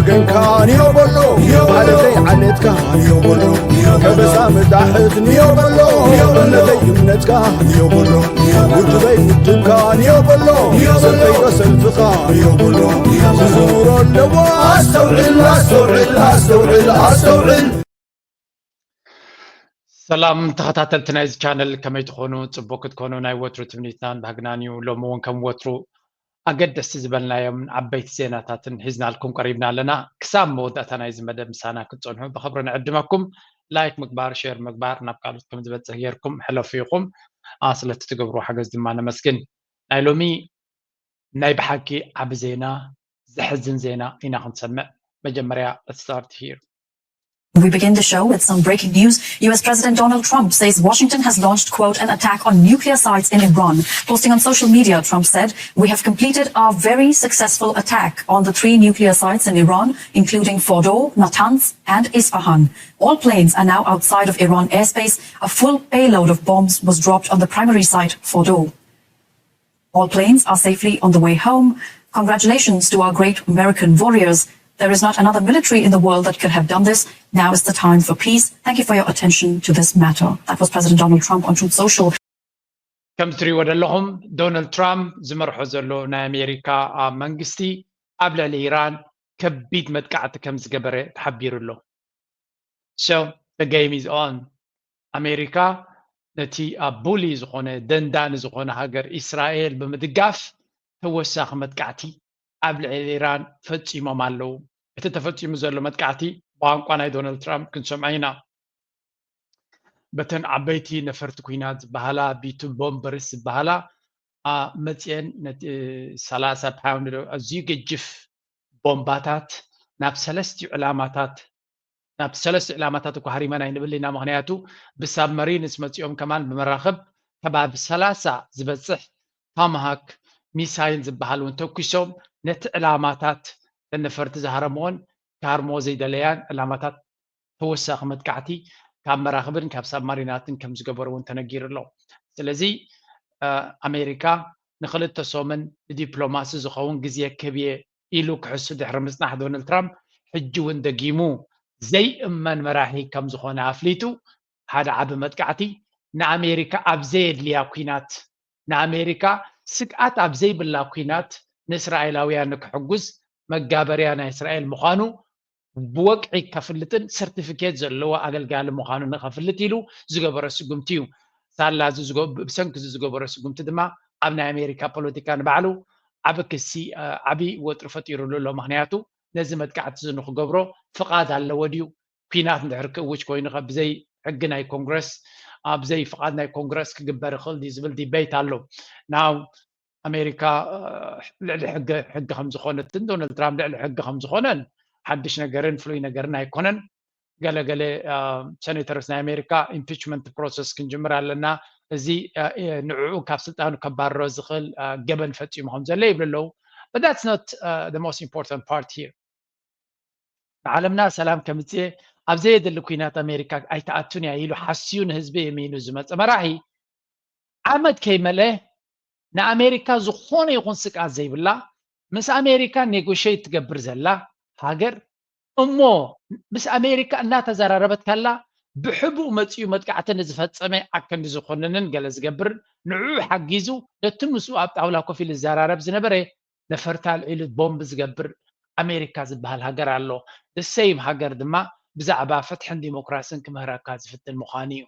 ገንካ ንዮ በሎ ማለተይ ዓሌትካ ንዮ በሎ ከበሳ ምዳሕት ንዮ በሎ እምነተይ እምነትካ ንዮ በሎ ውድበይ ውድብካ ንዮ በሎ ሰልፈይ ሰልፍኻ ንዮ በሎ ዝዝውሮ ኣለዎ ኣስተውዕል ኣስተውዕል ኣስተውዕል ኣስተውዕል ሰላም ተኸታተልቲ ናይዚ ቻነል ከመይ ትኾኑ? ፅቡቅ ክትኮኑ ናይ ወትሩ ትምኒትናን ባህግናን እዩ። ሎሚ እውን ከም ወትሩ ኣገደስቲ ዝበልናዮም ዓበይቲ ዜናታትን ሒዝናልኩም ቀሪብና ኣለና። ክሳብ መወዳእታ ናይዚ መደብ ምሳና ክትፀንሑ ብኽብሪ ንዕድመኩም። ላይክ ምግባር፣ ሼር ምግባር ናብ ካልኦት ከም ዝበፅሕ ጌርኩም ሕለፉ ኢኹም። ስለቲ ትገብሩ ሓገዝ ድማ ነመስግን። ናይ ሎሚ ናይ ብሓቂ ዓቢ ዜና፣ ዘሕዝን ዜና ኢና ክንሰምዕ። መጀመርያ let's start here. We begin the show with some breaking news. U S President Donald Trump says Washington has launched, quote, an attack on nuclear sites in Iran. Posting on social media, Trump said, "We have completed our very successful attack on the three nuclear sites in Iran, including Fordow, Natanz, and Isfahan. All planes are now outside of Iran airspace. A full payload of bombs was dropped on the primary site, Fordow." All planes are safely on the way home. Congratulations to our great American warriors. There is not another military in the world that could have done this. Now is the time for peace. Thank you for your attention to this matter. That was President Donald Trump on Truth Social. ከም ትሪእዎ ዘለኹም ዶናልድ ትራምፕ ዝመርሖ ዘሎ ናይ ኣሜሪካ መንግስቲ ኣብ ልዕሊ ኢራን ከቢድ መጥቃዕቲ ከም ዝገበረ ተሓቢሩ ኣሎ። So the game is on. ኣሜሪካ ነቲ ኣብ ቡሊ ዝኾነ ደንዳኒ ዝኾነ ሃገር ኢስራኤል ብምድጋፍ ተወሳኺ መጥቃዕቲ ኣብ ልዕሊ ኢራን ፈፂሞም ኣለዉ። እቲ ተፈፂሙ ዘሎ መጥቃዕቲ ብቋንቋ ናይ ዶናልድ ትራምፕ ክንሰምዖ ኢና። በተን ዓበይቲ ነፈርቲ ኲናት ዝበሃላ ቢቱ ቦምበርስ ዝበሃላ መፅአን ነቲ ሰላሳ ፓውንድ ኣዝዩ ገጅፍ ቦምባታት ናብ ሰለስቲኡ ዕላማታት ናብ ሰለስተ ዕላማታት እኳ ሃሪመን ኣይንብል ኢና። ምኽንያቱ ብሳብመሪንስ መፂኦም ከማን ብመራኽብ ከባቢ ሰላሳ ዝበፅሕ ታማሃክ ሚሳይል ዝበሃል እውን ተኩሶም ነቲ ዕላማታት ነፈርቲ ዝሃረምኦን ክሃርምዎ ዘይደለያን ዕላማታት ተወሳኺ መጥቃዕቲ ካብ መራኽብን ካብ ሳብማሪናትን ከም ዝገበሩ እውን ተነጊሩ ኣሎ። ስለዚ ኣሜሪካ ንክልተ ሰሙን ንዲፕሎማሲ ዝኸውን ግዜ ክህብ እየ ኢሉ ክሕሱ ድሕሪ ምፅናሕ ዶናልድ ትራምፕ ሕጂ እውን ደጊሙ ዘይእመን መራሒ ከም ዝኾነ ኣፍሊጡ ሓደ ዓቢ መጥቃዕቲ ንኣሜሪካ ኣብ ዘየድልያ ኲናት ንኣሜሪካ ስግኣት ኣብ ዘይብላ ኲናት ንእስራኤላውያን ንክሕጉዝ መጋበርያ ናይ እስራኤል ምዃኑ ብወግዒ ከፍልጥን ሰርቲፊኬት ዘለዎ ኣገልጋሊ ምዃኑ ንኸፍልጥ ኢሉ ዝገበሮ ስጉምቲ እዩ። ሳላ እዚ ዝገ- ብሰንኪ እዚ ዝገበሮ ስጉምቲ ድማ ኣብ ናይ ኣሜሪካ ፖለቲካ ንባዕሉ ዓቢ ክሲ ዓቢ ወጥሪ ፈጢሩሉ ኣሎ። ምኽንያቱ ነዚ መጥቃዕቲ እዚ ንክገብሮ ፍቓድ ኣለዎ ድዩ? ኲናት እንድሕር ክእውጅ ኮይኑ ከ ብዘይ ሕጊ ናይ ኮንግረስ ብዘይ ፍቓድ ናይ ኮንግረስ ክግበር ይኽእል ድዩ ዝብል ዲበይት ኣሎ። ናው ኣሜሪካ ልዕሊ ሕጊ ሕጊ ከም ዝኾነትን ዶናልድ ትራምፕ ልዕሊ ሕጊ ከም ዝኾነን ሓድሽ ነገርን ፍሉይ ነገርን ኣይኮነን። ገለገለ ሰኔተርስ ናይ ኣሜሪካ ኢምፒችመንት ፕሮሰስ ክንጅምር ኣለና፣ እዚ ንዕኡ ካብ ስልጣኑ ከባርሮ ዝኽእል ገበን ፈፂሙ ከም ዘሎ ይብሉ ኣለዉ። But that's not the most important part here. ንዓለምና ሰላም ከምፅእ ኣብ ዘየድሊ ኲናት ኣሜሪካ ኣይትኣቱን እያ ኢሉ ሓስዩ ንህዝቢ የሚኑ ዝመፀ መራሒ ዓመት ከይመልአ ንኣሜሪካ ዝኾነ ይኹን ስግኣት ዘይብላ ምስ ኣሜሪካ ኔጎሽት ትገብር ዘላ ሃገር እሞ ምስ ኣሜሪካ እናተዘራረበት ከላ ብሕቡእ መፂኡ መጥቃዕቲ ንዝፈፀመ ኣከንዲ ዝኾነንን ገለ ዝገብር ንዕኡ ሓጊዙ ነቲ ምስኡ ኣብ ጣውላ ኮፍ ኢሉ ዝዘራረብ ዝነበረ ነፈርቲ ኣልዒሉ ቦምብ ዝገብር ኣሜሪካ ዝበሃል ሃገር ኣሎ። The same ሃገር ድማ ብዛዕባ ፍትሕን ዲሞክራስን ክምህረካ ዝፍትን ምዃኑ እዩ።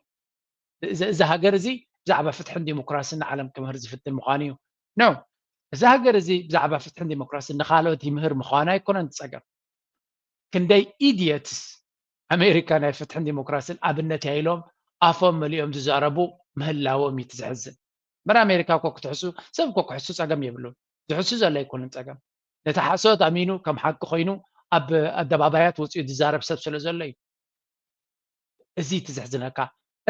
እዚ ሃገር እዚ ብዛዕባ ፍትሕን ዲሞክራስን ንዓለም ክምህር ዝፍትን ምዃኑ እዩ። No፣ እዚ ሃገር እዚ ብዛዕባ ፍትሕን ዲሞክራስን ንኻልኦት ይምህር ምዃኑ ኣይኮነን ዝፀገም። ክንደይ ኢድየትስ ኣሜሪካ ናይ ፍትሕን ዲሞክራስን ኣብነት እያ ኢሎም ኣፎም መሊኦም ዝዛረቡ ምህላዎም እዩ እቲ ዘሕዝን። እምበር ኣሜሪካ እኮ ክትሕሱ ሰብ እኮ ክሕሱ ፀገም የብሉን። ዝሕሱ ዘሎ ኣይኮነን ፀገም። ነቲ ሓሶት ኣሚኑ ከም ሓቂ ኮይኑ ኣብ ኣደባባያት ወፂኡ ዝዛረብ ሰብ ስለ ዘሎ እዩ። እዚ እቲ ዘሕዝነካ።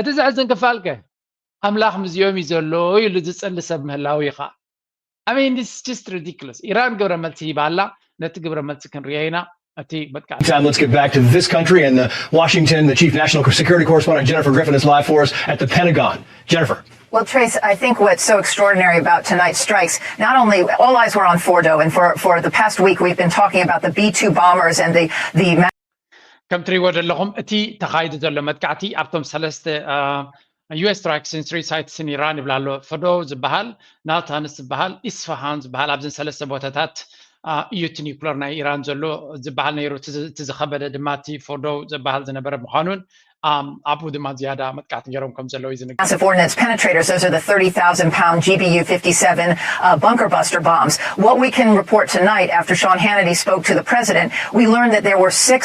እቲ ዘሕዝን ክፋል ከ ኣምላኽ ምስዚኦም እዩ ዘሎ ኢሉ ዝፀሊ ሰብ ምህላው እዩ ከዓ። I mean, this is just ridiculous. ኢራን ግብረ መልሲ ሂባ ኣላ። ነቲ ግብረ መልሲ ክንሪኦ ኢና። እቲ መጥቃዕቲ Time, let's get back to this country and the Washington. The chief national security correspondent, Jennifer Griffin, is live for us at the Pentagon. Jennifer. Well, Trace, I think what's so extraordinary about tonight's strikes, not only all eyes were on Fordo, and for, for the past week we've been talking about the B two bombers and the, the ከም ትሪእዎ ዘለኹም እቲ ተኻይዱ ዘሎ መጥቃዕቲ ኣብቶም ሰለስተ US strikes in three sites in Iran ይብላ ኣሎ። ፈዶ ዝበሃል፣ ናታንስ ዝበሃል፣ ኢስፋሃን ዝበሃል ኣብዘን ሰለስተ ቦታታት እዩ እቲ ኒኩለር ናይ ኢራን ዘሎ ዝበሃል ነይሩ። እቲ ዝኸበደ ድማ እቲ ፎርዶ ዝበሃል ዝነበረ ምዃኑን ኣብኡ ድማ ዝያዳ መጥቃዕቲ ገይሮም ከም ዘለዉ እዩ ዝንገር። Massive ordnance penetrators, those are the thirty thousand pound G B U fifty-seven uh, bunker buster bombs. What we can report tonight after Sean Hannity spoke to the president, we learned that there were six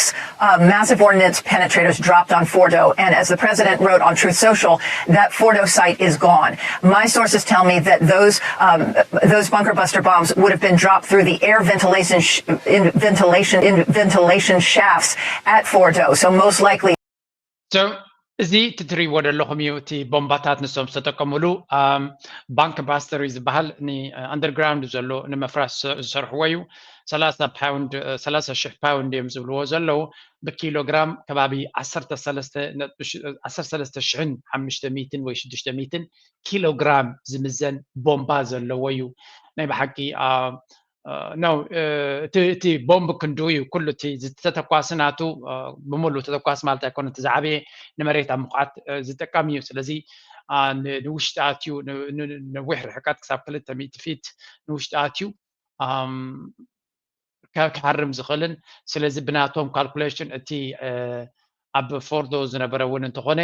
uh, massive ordnance penetrators dropped on Fordo. And as the president wrote on Truth Social, that Fordo site is gone. My sources tell me that those um, those bunker buster bombs would have been dropped through the air ventilation sh- in ventilation in ventilation shafts at Fordo. So most likely. So እዚ እቲ ትሪእዎ ዘለኹም እዩ። እቲ ቦምባታት ንሶም ዝተጠቀሙሉ ባንክ ባስተር እዩ ዝበሃል። ን ኣንደርግራውንድ ዘሎ ንምፍራስ ዝሰርሕዎ እዩ። ሰላሳ ፓውንድ ሰላሳ ሽሕ ፓውንድ እዮም ዝብልዎ ዘለዉ። ብኪሎግራም ከባቢ ዓሰርተ ሰለስተ ሽሕን ሓሙሽተ ሚእትን ወይ ሽዱሽተ ሚእትን ኪሎግራም ዝምዘን ቦምባ ዘለዎ እዩ። ናይ ብሓቂ ነው እቲ ቦምብ ክንድኡ እዩ። ኩሉ እቲ ዝተተኳሲ ናቱ ብምሉ ተተኳሲ ማለት ኣይኮነ፣ እቲ ዝዓበየ ንመሬት ኣብ ምኹዓት ዝጥቀም እዩ። ስለዚ ንውሽጢ ኣትዩ ነዊሕ ርሕቀት ክሳብ ክልተ ሚእቲ ፊት ንውሽጢ ኣትዩ ክሃርም ዝኽእልን፣ ስለዚ ብናቶም ካልኩሌሽን እቲ ኣብ ፎርዶ ዝነበረ እውን እንተኾነ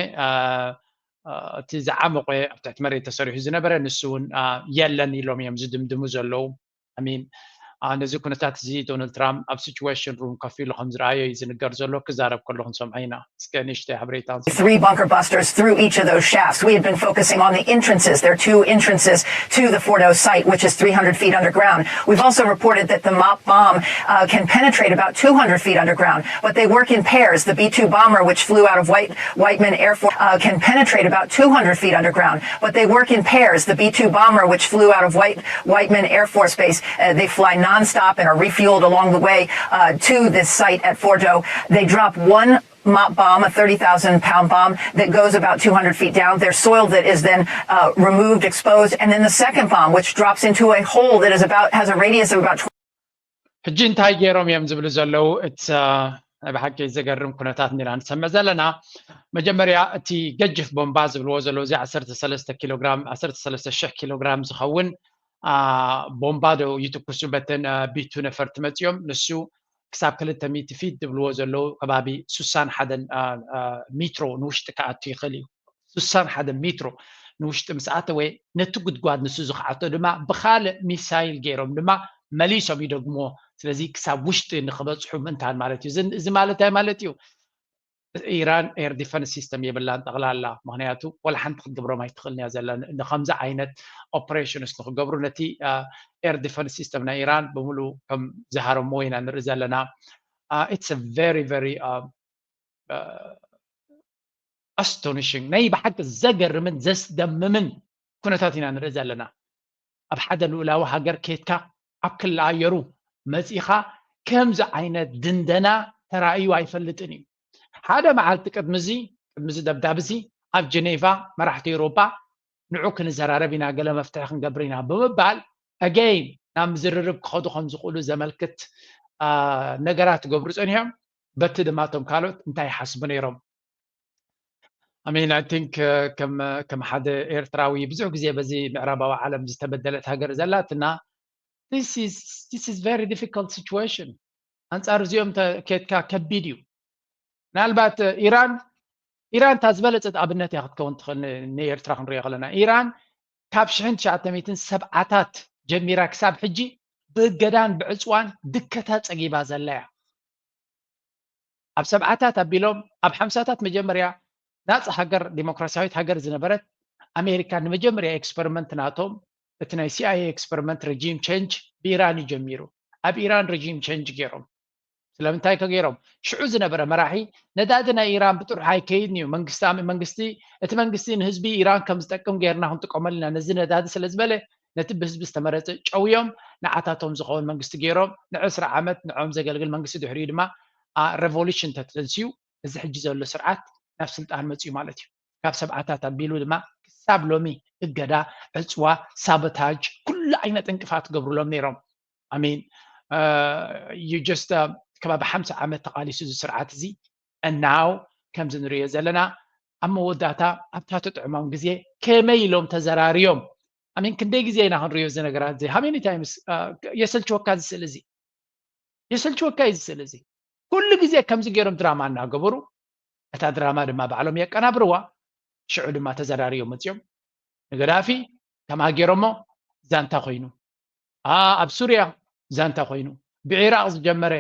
እቲ ዝዓመቆ ኣብ ትሕቲ መሬት ተሰሪሑ ዝነበረ ንሱ እውን የለን ኢሎም እዮም ዝድምድሙ ዘለዉ። I mean ነዚ ኩነታት እዚ ዶናልድ ትራምፕ ኣብ ሲቹዌሽን ሩም ከፍ ኢሉ ከም ዝረኣዮ እዩ ዝንገር ዘሎ። ክዛረብ ከለኹ ንሰምዖ ኢና። እስከ ንእሽተይ ሓበሬታ Three bunker busters through each of those shafts. We had been focusing on the entrances. There are two entrances to the Fordo site, which is three hundred feet underground. We've also reported that the MOP bomb uh, can penetrate about two hundred feet underground, but they work in pairs. The B two bomber, which flew out of White, Whiteman Air Force, uh, can penetrate about two hundred feet underground, but they work in pairs. The B two bomber, which flew out of White, Whiteman Air Force Base, uh, they fly nonstop and are refueled along the way uh, to this site at Fordo. They drop one MOP bomb, a thirty thousand pound bomb that goes about two hundred feet down. There's soil that is then uh, removed, exposed, and then the second bomb, which drops into a hole that is about has a radius of about. ሕጂ እንታይ ገይሮም እዮም ዝብሉ ዘለዉ? እቲ ናይ ብሓቂ ዘገርም ኩነታት ኢና ንሰምዕ ዘለና። መጀመርያ እቲ ገጅፍ ቦምባ ዝብልዎ ዘለዉ እዚ ዓሰርተ ሰለስተ ኪሎግራም ዓሰርተ ሰለስተ ሽሕ ኪሎግራም ዝኸውን ቦምባ ዶ ይትኩሱ በተን ቢቱ ነፈርቲ መፂኦም ንሱ ክሳብ ክልተ ሚእቲ ፊት ዝብልዎ ዘለዉ ከባቢ ሱሳን ሓደን ሚትሮ ንውሽጢ ክኣቱ ይኽእል እዩ። ሱሳን ሓደ ሚትሮ ንውሽጢ ምስ ኣተወ ነቲ ጉድጓድ ንሱ ዝኸዓቶ ድማ ብኻልእ ሚሳይል ገይሮም ድማ መሊሶም ይደግምዎ። ስለዚ ክሳብ ውሽጢ ንክበፅሑ ምእንታን ማለት እዩ። እዚ ማለት እንታይ ማለት እዩ? ኢራን ኤር ዲፈንስ ሲስተም የብላን ጠቕላላ። ምክንያቱ ወላ ሓንቲ ክትገብሮም ኣይትኽእልን እያ ዘላ። ንከምዚ ዓይነት ኦፕሬሽንስ ንክገብሩ ነቲ ኤር ዲፈንስ ሲስተም ናይ ኢራን ብምሉ ከም ዝሃረምዎ ኢና ንርኢ ዘለና። It's a very very astonishing ናይ ብሓቂ ዘገርምን ዘስደምምን ኩነታት ኢና ንርኢ ዘለና። ኣብ ሓደ ልኡላዊ ሃገር ኬድካ ኣብ ክሊ ኣየሩ መፂኻ ከምዚ ዓይነት ድንደና ተራእዩ ኣይፈልጥን እዩ። ሓደ መዓልቲ ቅድሚ እዚ ቅድሚ እዚ ደብዳብ እዚ ኣብ ጀኔቫ መራሕቲ ኤውሮጳ ንዑ ክንዘራረብ ኢና፣ ገለ መፍትሒ ክንገብር ኢና ብምባል ኣገይን ናብ ምዝርርብ ክኸዱ ከም ዝኽእሉ ዘመልክት ነገራት ክገብሩ ፀኒሖም። በቲ ድማ እቶም ካልኦት እንታይ ይሓስቡ ነይሮም? I mean I think ከም ሓደ ኤርትራዊ ብዙሕ ግዜ በዚ ምዕራባዊ ዓለም ዝተበደለት ሃገር ዘላትና this is very difficult situation። ኣንፃር እዚኦም ኬድካ ከቢድ እዩ። ምናልባት ኢራን ኢራን እታ ዝበለፀት ኣብነት እያ ክትከውን ትኽእል። ንኤርትራ ክንሪኦ ከለና ኢራን ካብ ሽሕን ትሽዓተ ሚእትን ሰብዓታት ጀሚራ ክሳብ ሕጂ ብእገዳን ብዕፅዋን ድከታ ፀጊባ ዘላ እያ። ኣብ ሰብዓታት ኣቢሎም ኣብ ሓምሳታት መጀመርያ ናፃ ሃገር ዲሞክራሲያዊት ሃገር ዝነበረት ኣሜሪካ ንመጀመርያ ኤክስፐሪመንት ናቶም እቲ ናይ ሲኣይኤ ኤክስፐሪመንት ሬጂም ቼንጅ ብኢራን እዩ ጀሚሩ። ኣብ ኢራን ሬጂም ቼንጅ ገይሮም። ስለምንታይ ከ ገይሮም? ሽዑ ዝነበረ መራሒ ነዳዲ ናይ ኢራን ብጥርሑ ኣይከይድን እዩ፣ መንግስቲ መንግስቲ እቲ መንግስቲ ንህዝቢ ኢራን ከም ዝጠቅም ገይርና ክንጥቀመሉ ኢና ነዚ ነዳዲ ስለ ዝበለ ነቲ ብህዝቢ ዝተመረፀ ጨውዮም ንዓታቶም ዝኸውን መንግስቲ ገይሮም ንዕስራ ዓመት ንዕኦም ዘገልግል መንግስቲ ድሕሪኡ ድማ revolution ተተንስዩ እዚ ሕጂ ዘሎ ስርዓት ናብ ስልጣን መፅዩ ማለት እዩ። ካብ ሰብዓታት ኣቢሉ ድማ ክሳብ ሎሚ እገዳ፣ ዕፅዋ፣ ሳቦታጅ ኩሉ ዓይነት እንቅፋት ክገብሩሎም ነይሮም። I mean you just ከባቢ ሓምሳ ዓመት ተቓሊሱ እዚ ስርዓት እዚ and now ከምዚ ንሪኦ ዘለና ኣብ መወዳእታ ኣብታ ትጥዕሞም ግዜ ከመይ ኢሎም ተዘራርዮም I mean ክንደይ ግዜ ኢና ክንሪኦ እዚ ነገራት እዚ how many times የሰልችወካ እዚ ስእሊ እዚ የሰልችወካ እዩ እዚ ስእሊ እዚ ኩሉ ግዜ ከምዚ ገይሮም ድራማ እናገበሩ እታ ድራማ ድማ ባዕሎም የቀናብርዋ ሽዑ ድማ ተዘራርዮም መፅዮም ንገዳፊ ከም ሃገሮሞ ዛንታ ኮይኑ ኣብ ሱርያ ዛንታ ኮይኑ ብዒራቅ ዝጀመረ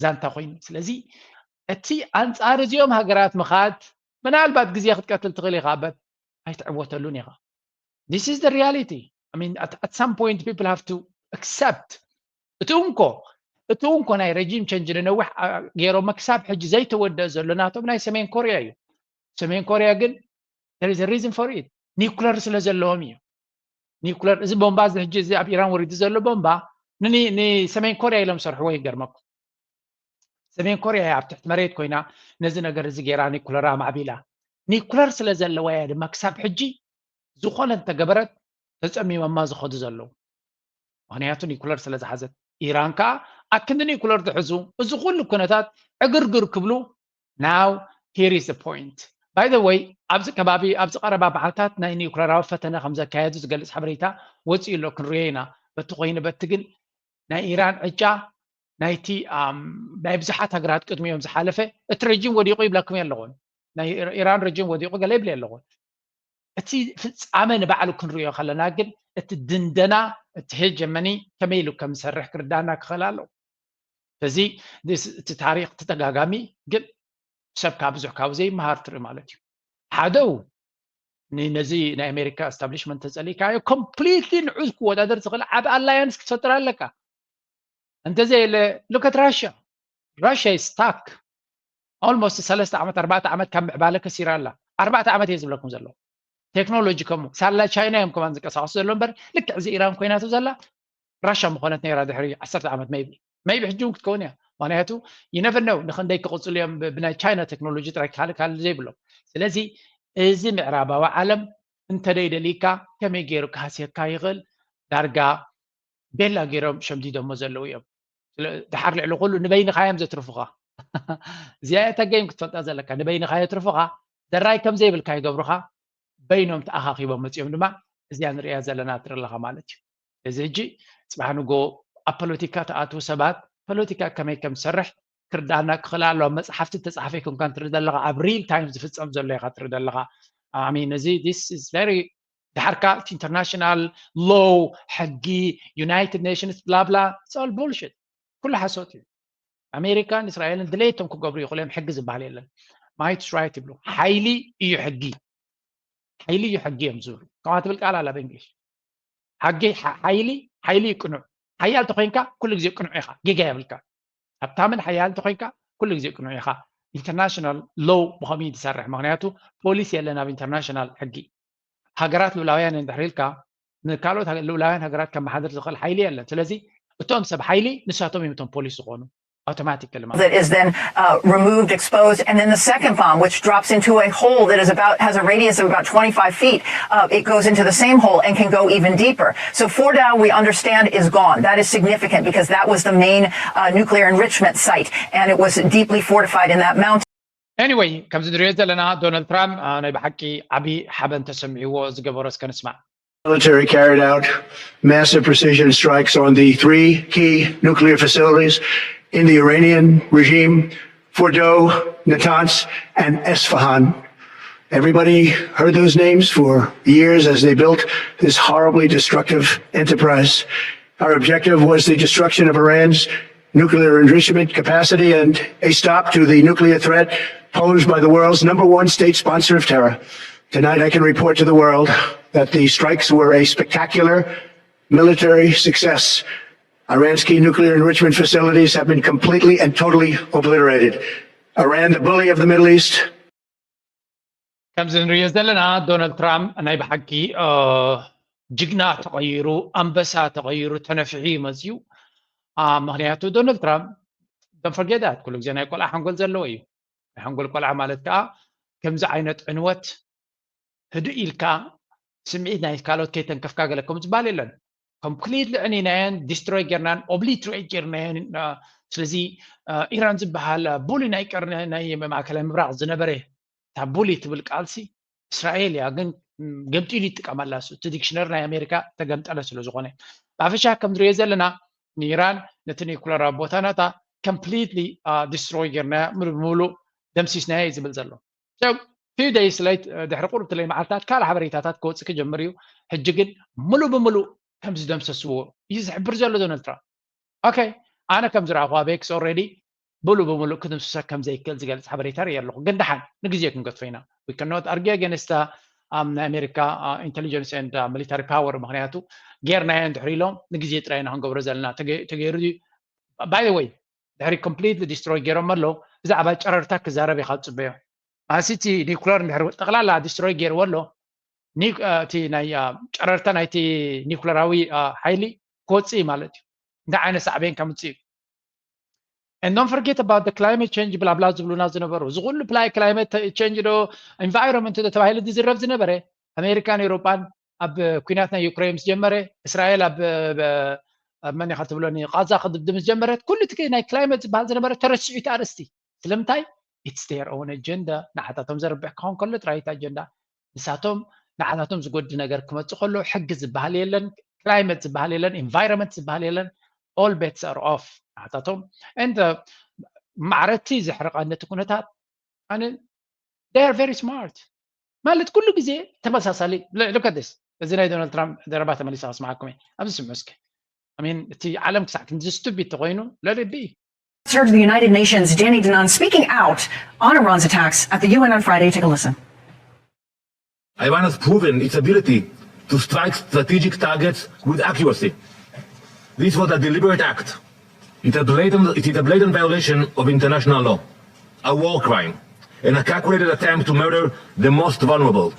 ዛንታ ኮይኑ ስለዚ እቲ ኣንፃር እዚኦም ሃገራት ምኻድ ምናልባት ግዜ ክትቀትል ትኽእል ኢኻ በት ኣይትዕወተሉን ኢኻ this is the reality I mean at, at some point people have to accept እቲ እንኮ እቲ እንኮ ናይ regime change ንነዊሕ ገይሮም ክሳብ ሕጂ ዘይተወደአ ዘሎ ናቶም ናይ ሰሜን ኮርያ እዩ ሰሜን ኮርያ ግን there is a reason for it nuclear ስለ ዘለዎም እዩ nuclear እዚ ቦምባ እዚ ሕጂ እዚ ኣብ ኢራን ወሪዱ ዘሎ ቦምባ ንሰሜን ኮርያ ኢሎም ሰርሕዎ ይገርመኩም ሰሜን ኮርያ እያ ኣብ ትሕቲ መሬት ኮይና ነዚ ነገር እዚ ገይራ nuclear ኣማዕቢላ nuclear ስለ ዘለዋ እያ ድማ ክሳብ ሕጂ ዝኾነ እንተገበረት ተፀሚሞማ ዝኸዱ ዘለዉ ምክንያቱ nuclear ስለ ዝሓዘት ኢራን ከዓ ኣክንዲ nuclear ዝሕዙ እዚ ኩሉ ኩነታት ዕግርግር ክብሉ now here is the point by the way ኣብዚ ከባቢ ኣብዚ ቀረባ መዓልታት ናይ nuclearዊ ፈተነ ከም ዘካየዱ ዝገልፅ ሓበሬታ ወፂኡ ኣሎ ክንሪኦ ኢና በቲ ኮይኑ በቲ ግን ናይ ኢራን ዕጫ ናይቲ ናይ ብዙሓት ሃገራት ቅድሚኦም ዝሓለፈ እቲ regime ወዲቑ ይብለኩም ኣለኹን ናይ ኢራን regime ወዲቑ ገለ ይብል ኣለኹን እቲ ፍፃመ ንባዕሉ ክንሪኦ ከለና ግን እቲ ድንደና እቲ hegemony ከመይ ኢሉ ከም ዝሰርሕ ክርዳና ክኽእል ኣለዎ ስለዚ እቲ ታሪክ ተደጋጋሚ ግን ሰብ ካብ ብዙሕ ካብኡ ዘይመሃር ትርኢ ማለት እዩ ሓደው ነዚ ናይ ኣሜሪካ establishment ተፀሊእካዮ completely ንዑ ክወዳደር ዝኽእል ዓብ alliance ክትፈጥር ኣለካ እንተዘየለ look at Russia Russia is stuck almost ሰለስተ ዓመት ኣርባዕተ ዓመት ካብ ምዕባለ ከሲራ ኣላ ኣርባዕተ ዓመት እየ ዝብለኩም ዘለኹ ቴክኖሎጂ ከምኡ ሳላ ቻይና እዮም ከማን ዝንቀሳቀሱ ዘሎ እምበር ልክዕ እዚ ኢራን ኮይናቶ ዘላ ራሻ ምኾነት ነይራ ድሕሪ ዓሰርተ ዓመት maybe maybe ሕጂ እውን ክትከውን እያ ምክንያቱ you never know ንክንደይ ክቕፅሉ እዮም ብናይ ቻይና ቴክኖሎጂ ጥራይ ክካልእ ካልእ ዘይብሎም ስለዚ እዚ ምዕራባዊ ዓለም እንተደይ ደሊካ ከመይ ገይሩ ክሃስየካ ይኽእል ዳርጋ ቤላ ገይሮም ሸምዲዶሞ ዘለዉ እዮም ድሓር ልዕሊ ኩሉ ንበይንኻ እዮም ዘትርፉኻ እዚኣ እታ game ክትፈልጣ ዘለካ ንበይንኻ የትርፉኻ ደራይ ከም ዘይብልካ ይገብሩኻ በይኖም ተኣኻኺቦም መፂኦም ድማ እዚኣ ንሪኣ ዘለና ትርኢ ኣለኻ ማለት እዩ እዚ ሕጂ ፅባሕ ንጎ ኣብ ፖለቲካ ተኣትዉ ሰባት ፖለቲካ ከመይ ከም ዝሰርሕ ክርዳና ክኽእል ኣለዋ መፅሓፍቲ ተፃሓፈ ይኮንካ ትርኢ ዘለኻ ኣብ real time ዝፍፀም ዘሎ ኢኻ ትርኢ ዘለኻ I mean እዚ this is very ድሓርካ international law ሕጊ United Nations blah blah it's all bullshit ኩሉ ሓሶት እዩ ኣሜሪካን እስራኤልን ድሌቶም ክገብሩ ይኽእሉ እዮም ሕጊ ዝበሃል የለን might try ትብሉ ሓይሊ እዩ ሕጊ ሓይሊ እዩ ሕጊ እዮም ዝብሉ ከምኣ ትብል ቃል ኣላ ብእንግሊሽ ሓጊ ሓይሊ ሓይሊ እዩ ቅኑዕ ሓያል ተኮይንካ ኩሉ ግዜ ቅኑዕ ኢኻ ጌጋ የብልካ ሃብታምን ሓያል ተኮይንካ ኩሉ ግዜ ቅኑዕ ኢኻ international law ብኸምኡ እዩ ዝሰርሕ ምክንያቱ ፖሊስ የለን ኣብ international ሕጊ ሃገራት ልኡላውያን እንድሕር ኢልካ ንካልኦት ልኡላውያን ሃገራት ከመሓድር ዝኽእል ሓይሊ የለን ስለዚ እቶም ሰብ ሓይሊ ንሳቶም እዮም እቶም ፖሊስ ዝኾኑ automatically ማለት that is then uh, removed, exposed, and then the second bomb, which drops into a hole that is about has a radius of about twenty-five feet, uh, it goes into the same hole and can go even deeper. So Fordow, we understand, is gone. That is significant because that was the main uh, nuclear enrichment site, and it was deeply fortified in that mountain. Anyway, ከምዚ ንሪኦ ዘለና ዶናልድ ትራምፕ ናይ ብሓቂ ዓብዪ ሓበን ተሰሚዕዎ ዝገበሮ እስከ ንስማዕ military carried out massive precision strikes on the three key nuclear facilities in the Iranian regime, Fordow, Natanz, and Esfahan. Everybody heard those names for years as they built this horribly destructive enterprise. Our objective was the destruction of Iran's nuclear enrichment capacity and a stop to the nuclear threat posed by the world's number one state sponsor of terror. Tonight, I can report to the world that the strikes were a spectacular military success. Iran's key nuclear enrichment facilities have been completely and totally obliterated. Iran, the bully of the Middle East, ከምዚ ንሪኦ ዘለና ዶናልድ ትራምፕ ናይ ብሓቂ ጅግና ተቐይሩ፣ ኣንበሳ ተቐይሩ፣ ተነፊሑ እዩ መፅዩ። ምክንያቱ ዶናልድ ትራምፕ፣ don't forget that፣ ኩሉ ግዜ ናይ ቆልዓ ሓንጎል ዘለዎ እዩ። ናይ ሓንጎል ቆልዓ ማለት ከዓ ከምዚ ዓይነት ዕንወት ህድእ ኢልካ ስምዒት ናይ ካልኦት ከይተንከፍካ ገለ ከም ዝበሃል የለን። ኮምፕሊትሊ ዕኒናየን፣ ዲስትሮይ ጌርናን፣ ኦብሊትሬት ጌርናየን። ስለዚ ኢራን ዝበሃል ቡሊ ናይ ቀርኒ ናይ ማእከላይ ምብራቕ ዝነበረ እታ ቡሊ ትብል ቃልሲ እስራኤል እያ፣ ግን ገምጢሉ ይጥቀመላ። እቲ ዲክሽነሪ ናይ ኣሜሪካ ተገምጠለ ስለ ዝኾነ፣ ብሓፈሻ ከም ንሪኦ ዘለና ንኢራን ነቲ ኒኩለራዊ ቦታ ናታ ኮምፕሊትሊ ዲስትሮይ ጌርናያ፣ ሙሉ ብሙሉ ደምሲስናያ እዩ ዝብል ዘሎ። ፊው ደይስ ሌት፣ ድሕሪ ቁርብ ትለይ መዓልታት ካልእ ሓበሬታታት ክወፅእ ክጀምር እዩ። ሕጂ ግን ሙሉ ብሙሉ ከም ዝደምሰስዎ እዩ ዝሕብር ዘሎ ዶናልድ ትራምፕ። ኦኬ፣ ኣነ ከም ዝረኣኹ ኣብ ኤክስ ኦልሬዲ ሙሉ ብሙሉ ክድምስሰ ከም ዘይክእል ዝገልፅ ሓበሬታ ርኢ ኣለኹ። ግን ደሓን ንግዜ ክንገድፎ ኢና። We cannot argue against ናይ ኣሜሪካ ኢንቴሊጀንስ ኤንድ ሚሊታሪ ፓወር፣ ምክንያቱ ጌርናዮ እንድሕር ኢሎም ንግዜ ጥራይ ኢና ክንገብሮ ዘለና። ተገይሩ ባይ ወይ ድሕሪ ኮምፕሊትሊ ዲስትሮይ ገይሮም ኣለዉ። ብዛዕባ ጨረርታ ክዛረብ ኢኻ ዝፅበዮ። ማሲ እቲ ኒኩለር እንድሕር ጠቕላላ ዲስትሮይ ገይርዎ ኣሎ፣ እቲ ናይ ጨረርታ ናይቲ ኒኩለራዊ ሓይሊ ክወፅእ እዩ ማለት እዩ። እንታይ ዓይነት ሳዕቤን ከምፅእ እዩ። And don't forget about the climate change ብላብላ ዝብሉና ዝነበሩ፣ እዚ ኩሉ ፕላይ ክላይመት ቼንጅ ዶ ኢንቫይሮንመንት ዶ ተባሂሉ ዝዝረብ ዝነበረ፣ ኣሜሪካን ኤውሮጳን ኣብ ኩናት ናይ ዩክሬን ምስ ጀመረ፣ እስራኤል ኣብ መን ኢኻ ትብሎኒ ቃዛ ክድብድብ ምስ ጀመረት፣ ኩሉ እቲ ናይ ክላይመት ዝበሃል ዝነበረ ተረሲዑ እቲ ኣርእስቲ። ስለምንታይ? It's their own agenda። ንዓታቶም ዘርብሕ ክኸውን ከሎ ጥራይ እቲ ኣጀንዳ። ንሳቶም ንዓታቶም ዝጎዲ ነገር ክመፅእ ከሎ ሕጊ ዝበሃል የለን፣ ክላይመት ዝበሃል የለን፣ ኢንቫይሮንመንት ዝበሃል የለን። All bets are off። ንዓታቶም and ማዕረቲ ዘሕርቐኒ እቲ ኩነታት ኣነ they are very smart ማለት ኩሉ ግዜ ተመሳሳሊ። Look at this። እዚ ናይ ዶናልድ ትራምፕ ዘረባ ተመሊሰ ከስምዓኩም እየ። ኣብዚ ስምዑ እስኪ። I mean እቲ ዓለም ክሳዕ ክንዚ ስቱፒድ ተኮይኑ let it be። Secretary of the United Nations, Danny Danon, speaking out on Iran's attacks at the U N on Friday. Take a listen. Iran has proven its ability to strike strategic targets with accuracy. This was a deliberate act. It, a blatant, it is a blatant violation of international law, a war crime, and a calculated attempt to murder the most vulnerable.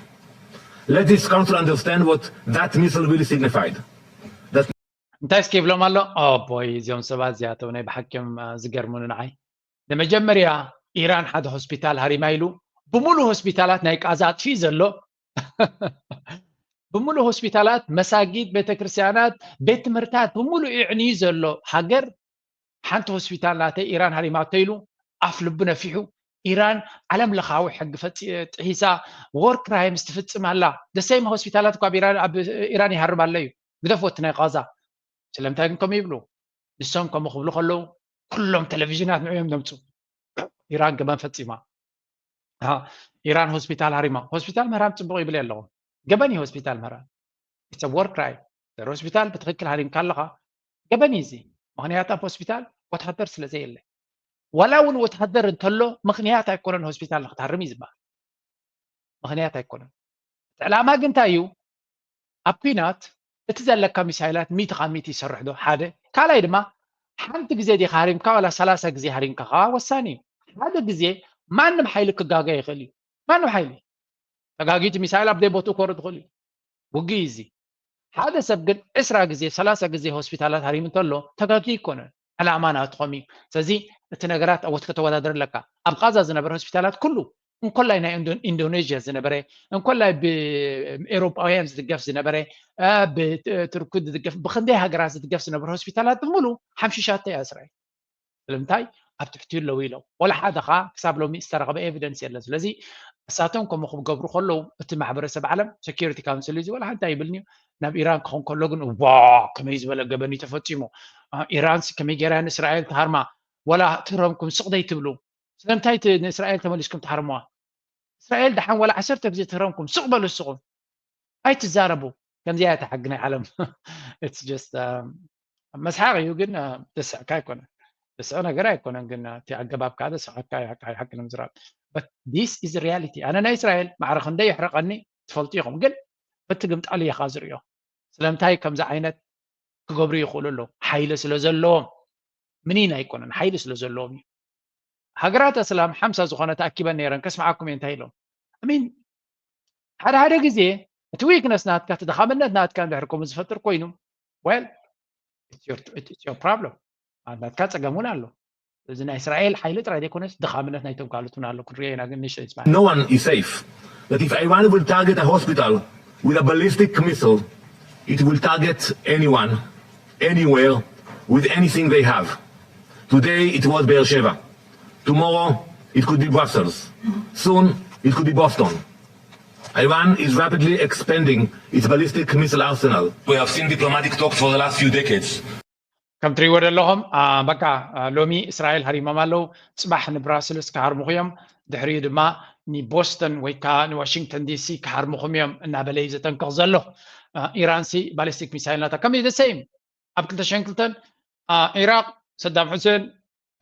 Let this council understand what that missile really signified. እንታይ እስኪ ይብሎም ኣሎ? ኦ ቦይ፣ እዚኦም ሰባት እዚኣቶም ናይ ብሓቂ እዮም ዝገርሙኒ ንዓይ። ንመጀመርያ ኢራን ሓደ ሆስፒታል ሃሪማ ኢሉ ብሙሉ ሆስፒታላት ናይ ቃዛ ኣጥፊኡ ዘሎ፣ ብሙሉ ሆስፒታላት፣ መሳጊድ፣ ቤተክርስትያናት፣ ቤት ትምህርታት ብሙሉ ይዕንዩ ዘሎ ሃገር ሓንቲ ሆስፒታል ናተይ ኢራን ሃሪማቶ ኢሉ ኣፍ ልቡ ነፊሑ። ኢራን ዓለም ለኻዊ ሕጊ ጥሒሳ፣ ዎር ክራይምስ ትፍፅም ኣላ። ደሰይም ሆስፒታላት እኳ ኣብ ኢራን ይሃርም ኣሎ እዩ። ግደፍዎ እቲ ናይ ቃዛ። ስለምንታይ ግን ከምኡ ይብሉ? ንሶም ከምኡ ክብሉ ከለዉ ኩሎም ቴሌቪዥናት ንዕኡ እዮም ዘምፅኡ። ኢራን ገበን ፈፂማ። ኢራን ሆስፒታል ሃሪማ። ሆስፒታል ምህራም ፅቡቕ ይብል ኣለኹ። ገበን እዩ ሆስፒታል ምህራም። It's a war crime። ሆስፒታል ብትክክል ሃሪምካ ኣለኻ፣ ገበን እዩ እዚ። ምክንያቱ ኣብ ሆስፒታል ወታደር ስለ ዘየለ። ዋላ እውን ወታደር እንተሎ ምክንያት ኣይኮነን ሆስፒታል ንክትሃርም እዩ ዝበሃል። ምክንያት ኣይኮነን። እቲ ዕላማ ግን እንታይ እዩ? ኣብ ኲናት እቲ ዘለካ ሚሳይላት ሚእቲ ካብ ሚእቲ ይሰርሕ ዶ? ሓደ። ካልኣይ ድማ ሓንቲ ግዜ ዲኻ ሃሪምካ ዋላ ሰላሳ ግዜ ሃሪምካ ከዓ ወሳኒ እዩ። ሓደ ግዜ ማንም ሓይሊ ክጋገ ይኽእል እዩ። ማንም ሓይሊ ተጋጊቲ ሚሳይል ኣብ ዘይቦትኡ ክወርድ ይኽእል እዩ። ውግእ እዩ እዚ። ሓደ ሰብ ግን ዕስራ ግዜ ሰላሳ ግዜ ሆስፒታላት ሃሪሙ እንተሎ ተጋጊ ይኮነን። ዕላማ ናትኾም እዩ። ስለዚ እቲ ነገራት ኣብት ከተወዳደር ኣለካ። ኣብ ቃዛ ዝነበረ ሆስፒታላት ኩሉ እንኮላይ ናይ ኢንዶኔዥያ ዝነበረ፣ እንኮላይ ብኤሮጳውያን ዝድገፍ ዝነበረ፣ ብትርኩ ዝድገፍ፣ ብክንደይ ሃገራት ዝድገፍ ዝነበረ ሆስፒታላት ብምሉ ሓምሺሻቶ እያ እስራኤል። ስለምንታይ? ኣብ ትሕቲ ኣለዉ ኢሎም። ወላ ሓደ ኸዓ ክሳብ ሎሚ ዝተረኸበ ኤቪደንስ የለን። ስለዚ እሳቶም ከምኡ ክገብሩ ከለዉ እቲ ማሕበረሰብ ዓለም፣ ሴኪሪቲ ካውንስል እዚ ወላ ሓንቲ ኣይብልን እዩ። ናብ ኢራን ክኾን ከሎ ግን ዋ ከመይ ዝበለ ገበን እዩ ተፈፂሙ። ኢራንስ ከመይ ገይራ ንእስራኤል ትሃርማ? ወላ ትህረምኩም ስቕ ዘይትብሉ? ስለምንታይ ንእስራኤል ተመሊስኩም ትሃርምዋ? እስራኤል ደሓን ዋላ ዓሰርተ ግዜ ትህረምኩም ስቕ በሉ እስኹም። ኣይትዛረቡ። ከምዚኣ እያ እታ ሕጊ ናይ ዓለም። It's just መስሓቕ እዩ ግን ዘስሕካ ኣይኮነን። ዘስሕቕ ነገር ኣይኮነን ግን እቲ ኣገባብ ከዓ ዘስሕቀካ እዩ ሓቂ ንምዝራብ። But this is reality። ኣነ ናይ እስራኤል ማዕረ ክንደይ የሕርቐኒ ትፈልጡ ኢኹም ግን በቲ ግምጣል እየ ከዓ ዝርእዮ። ስለምንታይ ከምዚ ዓይነት ክገብሩ ይኽእሉ ኣለዉ? ሓይሊ ስለ ዘለዎም። ምኒን ኣይኮነን፣ ሓይሊ ስለ ዘለዎም እዩ። ሃገራት ኣስላም ሓምሳ ዝኾነ ተኣኪበን ነይረን ከስምዓኩም እየ እንታይ ኢሎም። I mean ሓደ ሓደ ግዜ እቲ weakness ናትካ፣ እቲ ድኻምነት ናትካ እንድሕር ከምኡ ዝፈጥር ኮይኑ፣ well, it's your, it's your problem። ናትካ ጸገም እውን ኣሎ። እዚ ናይ እስራኤል ሓይሊ ጥራይ ዘይኮነስ ድኻምነት ናይቶም ካልኦት እውን ኣሎ። ክንሪኦ ኢና ግን ንእሽተይ ንስማዕ። No one is safe. That if Iran will target a hospital with a ballistic missile, it will target anyone, anywhere, with anything they have. Today it was Beersheba. Tomorrow it could be Brussels. Soon it could be Boston. Iran is rapidly expanding its ballistic missile arsenal. We have seen diplomatic talks for the last few decades. ከም ትሪእዎ ዘለኹም በቃ ሎሚ እስራኤል ሃሪሞም ኣለዉ። ጽባሕ ንብራስልስ ክሃርሙኹ እዮም፣ ድሕሪኡ ድማ ንቦስተን ወይ ከዓ ንዋሽንግተን ዲሲ ክሃርሙኹም እዮም እናበለ እዩ ዘጠንቅቕ ዘሎ። ኢራንሲ ባሊስቲክ ሚሳይል ናታ ከም the same ኣብ ክልተ ሽሕን ክልተን ኢራቅ ሰዳም ሑሴን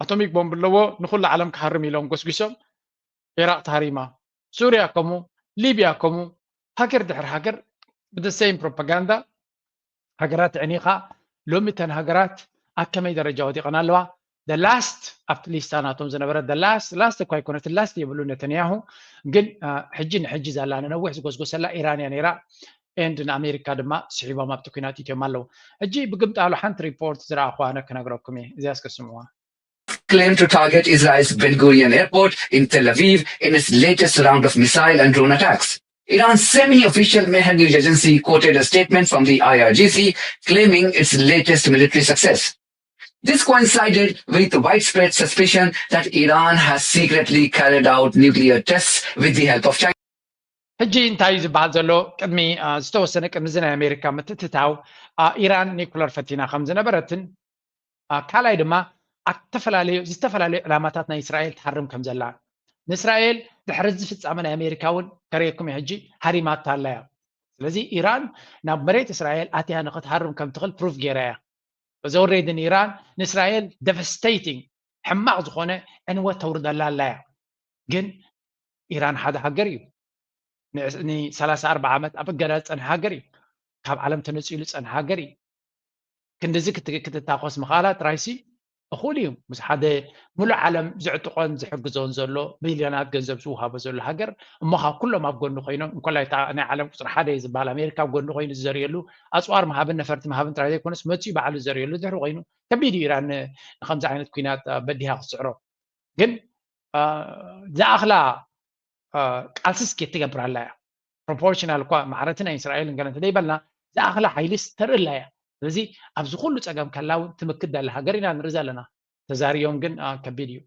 ኣቶሚክ ቦምብ ኣለዎ ንኩሉ ዓለም ክሃርም ኢሎም ጎስጒሶም። ኢራቅ ተሃሪማ፣ ሱርያ ከምኡ፣ ሊብያ ከምኡ፣ ሃገር ድሕሪ ሃገር ብደሰይም ፕሮፓጋንዳ ሃገራት ዕኒኻ። ሎሚ እተን ሃገራት ኣብ ከመይ ደረጃ ወዲቐን ኣለዋ? The last ኣብቲ ሊስታ ናቶም ዝነበረ the last last እኳ ኣይኮነትን last የብሉ ነተንያሁ ግን ሕጂ ንሕጂ ዛላ ንነዊሕ ዝጎስጎሰላ ኢራን እያ ነይራ። And ንኣሜሪካ ድማ ስሒቦም ኣብቲ ኩናት ኢትዮም ኣለዉ። ሕጂ ብግምጣሉ ሓንቲ ሪፖርት ዝረኣኹ ኣነ ክነግረኩም እየ፣ እዚኣ እስከ ስምዑዋ። Claim to target Israel's Ben Gurion airport in Tel Aviv in its latest round of missile and drone attacks. Iran's semi-official Mehr News Agency quoted a statement from the I R G C claiming its latest military success. This coincided with widespread suspicion that Iran has secretly carried out nuclear tests with the help of China. ሕጂ እንታይ እዩ ዝበሃል ዘሎ? ቅድሚ ዝተወሰነ ቅድሚ እዚ ናይ ኣሜሪካ ምትእትታው ኢራን ኒኩለር ፈቲና ከም ዝነበረትን ካልኣይ ድማ ዝተፈላለዩ ዝተፈላለዩ ዕላማታት ናይ እስራኤል ትሃርም ከም ዘላ ንእስራኤል ድሕሪ እዚ ፍጻመ ናይ ኣሜሪካ እውን ከርእየኩም እየ። ሕጂ ሃሪማታ ኣላ እያ። ስለዚ ኢራን ናብ መሬት እስራኤል ኣትያ ንክትሃርም ከም ትኽእል ፕሩፍ ገይራ እያ። እዚ ኦልሬዲ ንኢራን ንእስራኤል ደቨስቴቲንግ ሕማቕ ዝኾነ ዕንወት ተውርደላ ኣላ እያ። ግን ኢራን ሓደ ሃገር እዩ። ንሰላሳ ኣርባዓ ዓመት ኣብ እገዳ ዝጸንሐ ሃገር እዩ። ካብ ዓለም ተነጺሉ ዝጸንሐ ሃገር እዩ። ክንድዚ ክትታኾስ ምኽኣላ ጥራይሲ እኹል እዩ። ምስ ሓደ ሙሉእ ዓለም ዝዕጥቖን ዝሕግዞን ዘሎ ቢልዮናት ገንዘብ ዝውሃቦ ዘሎ ሃገር እሞ ካብ ኩሎም ኣብ ጎኒ ኮይኖም እንኮላይ እታ ናይ ዓለም ቁፅሪ ሓደ እዩ ዝበሃል ኣሜሪካ ኣብ ጎኒ ኮይኑ ዝዘርየሉ ኣፅዋር ምሃብን ነፈርቲ ምሃብን ጥራይ ዘይኮነስ መፂኡ ባዕሉ ዝዘርየሉ ድሕሪ ኮይኑ ከቢድ እዩ ኢራን ንከምዚ ዓይነት ኩናት በዲሃ ክትስዕሮ። ግን ዝኣኽላ ቃልሲ እስኪ ትገብር ኣላ እያ። ፕሮፖርሽናል እኳ ማዕረቲ ናይ እስራኤል እንገለ እንተደይበልና ዝኣኽላ ሓይሊስ ተርኢ ኣላ እያ። ስለዚ ኣብዚ ኩሉ ፀገም ከላ እውን ትምክት ዘላ ሃገር ኢና ንርኢ ዘለና። ተዛሪዮም ግን ከቢድ እዩ።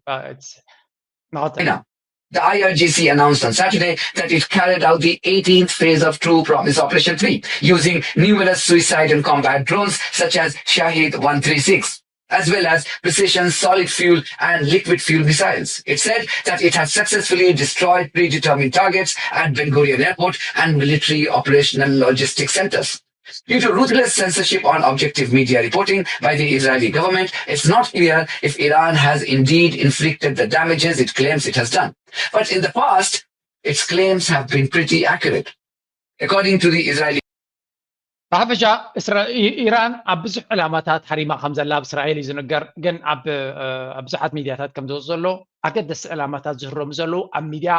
The I R G C announced on Saturday that it carried out the eighteenth phase of True Promise Operation three, using numerous suicide and combat drones such as Shahed one three six, as well as precision solid fuel and liquid fuel missiles. It said that it has successfully destroyed predetermined targets at Ben Gurion Airport and military operational logistic centers. Due to ruthless censorship on objective media reporting by the Israeli government, it's not clear if Iran has indeed inflicted the damages it claims it has done. But in the past, its claims have been pretty accurate. According to the Israeli ብሓፈሻ ኢራን ኣብ ብዙሕ ዕላማታት ሃሪማ ከም ዘላ ኣብ እስራኤል እዩ ዝንገር። ግን ኣብ ብዙሓት ሚድያታት ከም ዝወፅ ዘሎ ኣገደሲ ዕላማታት ዝህረሙ ዘለዉ ኣብ ሚድያ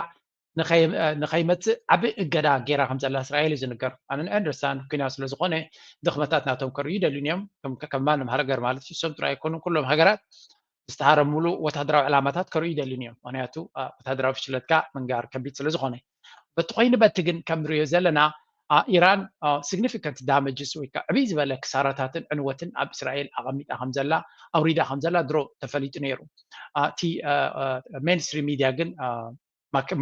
ንኸይመፅእ ዓብዪ እገዳ ገይራ ከም ዘላ እስራኤል እዩ ዝንገር። ኣነ ንኣንደርስታንድ ኩናት ስለ ዝኾነ ድኽመታት ናቶም ከርእዩ ይደልዩን እዮም። ከም ማንም ሃገር ማለት እዩ። እሶም ጥራይ ኣይኮኑን፣ ኩሎም ሃገራት ዝተሃረምሉ ወታደራዊ ዕላማታት ከርእዩ ይደልዩን እዮም። ምክንያቱ ወታደራዊ ፍሽለትካ ምንጋር ከቢድ ስለ ዝኾነ። በቲ ኮይኑ በቲ ግን ከም ንሪኦ ዘለና ኢራን ሲግኒፊካንት ዳመጅስ ወይ ከዓ ዕብይ ዝበለ ክሳራታትን ዕንወትን ኣብ እስራኤል ኣቐሚጣ ከም ዘላ ኣውሪዳ ከም ዘላ ድሮ ተፈሊጡ ነይሩ። እቲ ሜንስትሪም ሚድያ ግን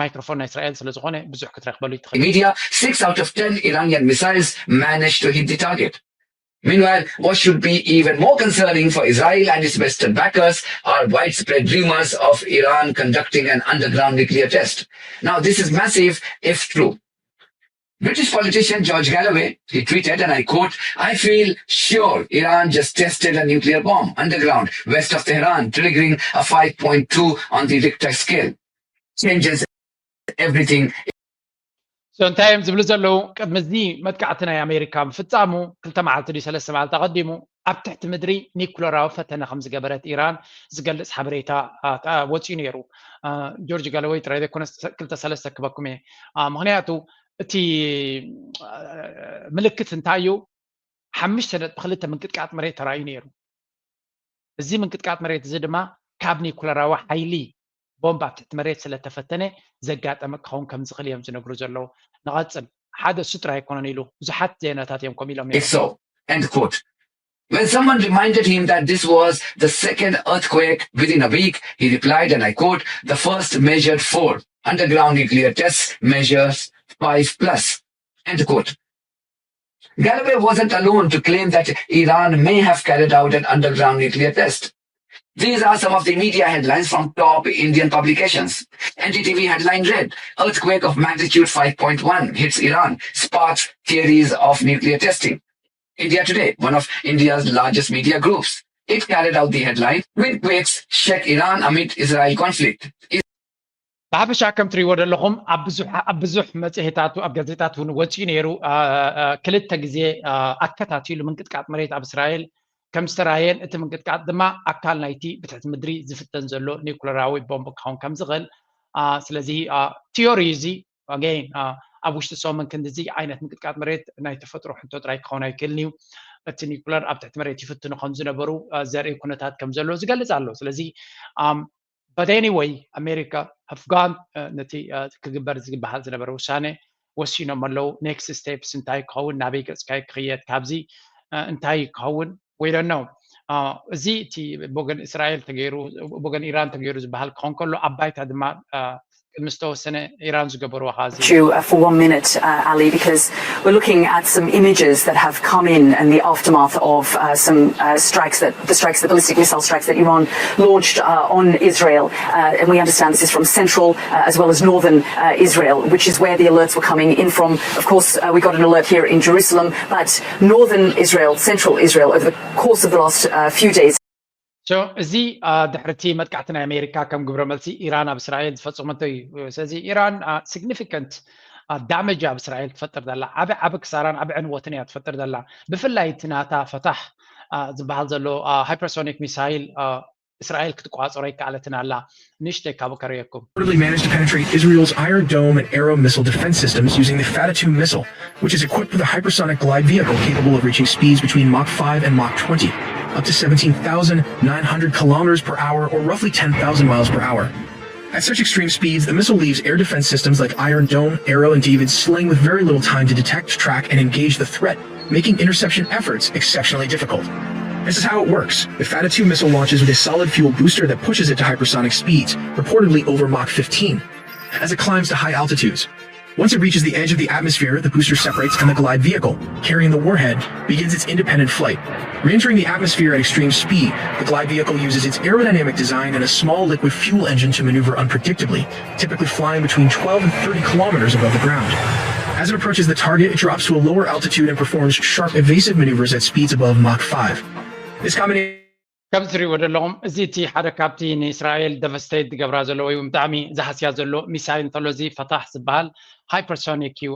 ማይክሮፎን ናይ እስራኤል ስለ ዝኾነ ብዙሕ ክትረክበሉ ይትኽእል። Media, six out of ten Iranian missiles managed to hit the target. Meanwhile, what should be even more concerning for Israel and its Western backers are widespread rumors of Iran conducting an underground nuclear test. Now, this is massive if true. British politician George Galloway, he tweeted, and I quote, "I feel sure Iran just tested a nuclear bomb underground west of Tehran, triggering a five point two on the Richter scale. Changes everything." So እንታይ እዮም ዝብሉ ዘለዉ? ቅድሚ እዚ መጥቃዕቲ ናይ ኣሜሪካ ምፍጻሙ ክልተ መዓልቲ ድዩ ሰለስተ መዓልቲ ኣቐዲሙ ኣብ ትሕቲ ምድሪ ኒኩለራዊ ፈተነ ከም ዝገበረት ኢራን ዝገልጽ ሓበሬታ ወፂኡ ነይሩ። ጆርጅ ጋለወይ ጥራይ ዘይኮነስ ክልተ ሰለስተ ክበኩም እየ። ምክንያቱ እቲ ምልክት እንታይ እዩ? ሓሙሽተ ነጥቢ ክልተ ምንቅጥቃጥ መሬት ተራእዩ ነይሩ። እዚ ምንቅጥቃጥ መሬት እዚ ድማ ካብ ኒኩለራዊ ሓይሊ ቦምብ ኣብ ትሕቲ መሬት ስለተፈተነ ዘጋጠመ ክኸውን ከም ዝኽእል እዮም ዝነግሩ ዘለዉ። ንቐጽል። ሓደ እሱ ጥራይ ኣይኮነን ኢሉ ብዙሓት ዜናታት እዮም ከምኡ ኢሎም ነይሩ። So, end quote. When someone reminded him that this was the second earthquake within a week, he replied, and I quote, "The first measured four. Underground nuclear tests measures five plus." End quote. Galloway wasn't alone to claim that Iran may have carried out an underground nuclear test. These are some of the media headlines from top Indian publications. N D T V headline read, "Earthquake of magnitude five point one hits Iran, sparks theories of nuclear testing." India Today, one of India's largest media groups, it carried out the headline, "Twin quakes shake Iran amid Israel conflict." ብሓፈሻ ከም ትሪእዎ ዘለኹም ኣብ ብዙሕ መፅሄታት ኣብ ጋዜጣት እውን ወፂኡ ነይሩ። ክልተ ግዜ ኣከታቲሉ ምንቅጥቃጥ መሬት ኣብ እስራኤል ከም ዝተራየን እቲ ምንቅጥቃጥ ድማ ኣካል ናይቲ ብትሕቲ ምድሪ ዝፍተን ዘሎ ኒኩለራዊ ቦምብ ክኸውን ከም ዝኽእል። ስለዚ ቲዮሪ እዚ ኣገይን ኣብ ውሽጢ ሰሙን ክንድዚ ዓይነት ምንቅጥቃጥ መሬት ናይ ተፈጥሮ ሕቶ ጥራይ ክኸውን ኣይክእልን እዩ። እቲ ኒኩለር ኣብ ትሕቲ መሬት ይፍትኑ ከም ዝነበሩ ዘርኢ ኩነታት ከም ዘሎ ዝገልጽ ኣሎ። ስለዚ but anyway ኣሜሪካ have gone ነቲ ክግበር ዝበሃል ዝነበረ ውሳነ ወሲኖም ኣለዉ። Next steps እንታይ ክኸውን፣ ናበይ ገጽካ ክኽየድ፣ ካብዚ እንታይ ክኸውን we don't know። እዚ እቲ ብወገን እስራኤል ተገይሩ ብወገን ኢራን ተገይሩ ዝበሃል ክኸውን ከሎ ኣብ ባይታ ድማ ቅድሚ ዝተወሰነ ኢራን ዝገበርዎ ኸዚ you uh, for one minute, uh, Ali, because we're looking at some images that have come in in the aftermath of uh, some uh, strikes that the strikes, the ballistic missile strikes that Iran launched uh, on Israel. Uh, and we understand this is from central uh, as well as northern uh, Israel, which is where the alerts were coming in from. Of course, uh, we got an alert here in Jerusalem, but northern Israel, central Israel, over the course of the last uh, few days. እዚ ድሕርቲ መጥቃዕቲ ናይ ኣሜሪካ ከም ግብረ መልሲ ኢራን ኣብ እስራኤል ዝፈፀመቶ እዩ። ስለዚ ኢራን significant damage ኣብ እስራኤል ትፈጥር ዘላ፣ ዓቢ ዓቢ ክሳራን ዓቢ ዕንወትን እያ ትፈጥር ዘላ። ብፍላይ እቲ ናታ ፈታሕ ዝበሃል ዘሎ hypersonic missile እስራኤል ክትቋፀሮ ኣይከኣለትን ኣላ። ንእሽተይ ካብኡ ከርእየኩም። Reportedly managed to penetrate Israel's Iron Dome and Arrow missile defense systems using the Fatah two missile, which is equipped with a hypersonic glide vehicle capable of reaching speeds between Mach five and Mach twenty, up to seventeen thousand nine hundred kilometers per hour, or roughly ten thousand miles per hour. At such extreme speeds, the missile leaves air defense systems like Iron Dome, Arrow, and David sling with very little time to detect, track, and engage the threat, making interception efforts exceptionally difficult. This is how it works. The Fatah two missile launches with a solid fuel booster that pushes it to hypersonic speeds, reportedly over Mach fifteen, as it climbs to high altitudes. Once it reaches the edge of the atmosphere, the booster separates and the glide vehicle, carrying the warhead, begins its independent flight. Re-entering the atmosphere at extreme speed, the glide vehicle uses its aerodynamic design and a small liquid fuel engine to maneuver unpredictably, typically flying between twelve and thirty kilometers above the ground. As it approaches the target, it drops to a lower altitude and performs sharp evasive maneuvers at speeds above Mach five. This combination ከም ትሪእዎ ዘለኹም እዚ እቲ ሓደ ካብቲ ንእስራኤል devastate ዝገብራ ዘሎ ወይ እውን ብጣዕሚ ዝሃስያ ዘሎ ሚሳይል እንተሎ እዚ ፈታሕ ዝበሃል hypersonic እዩ።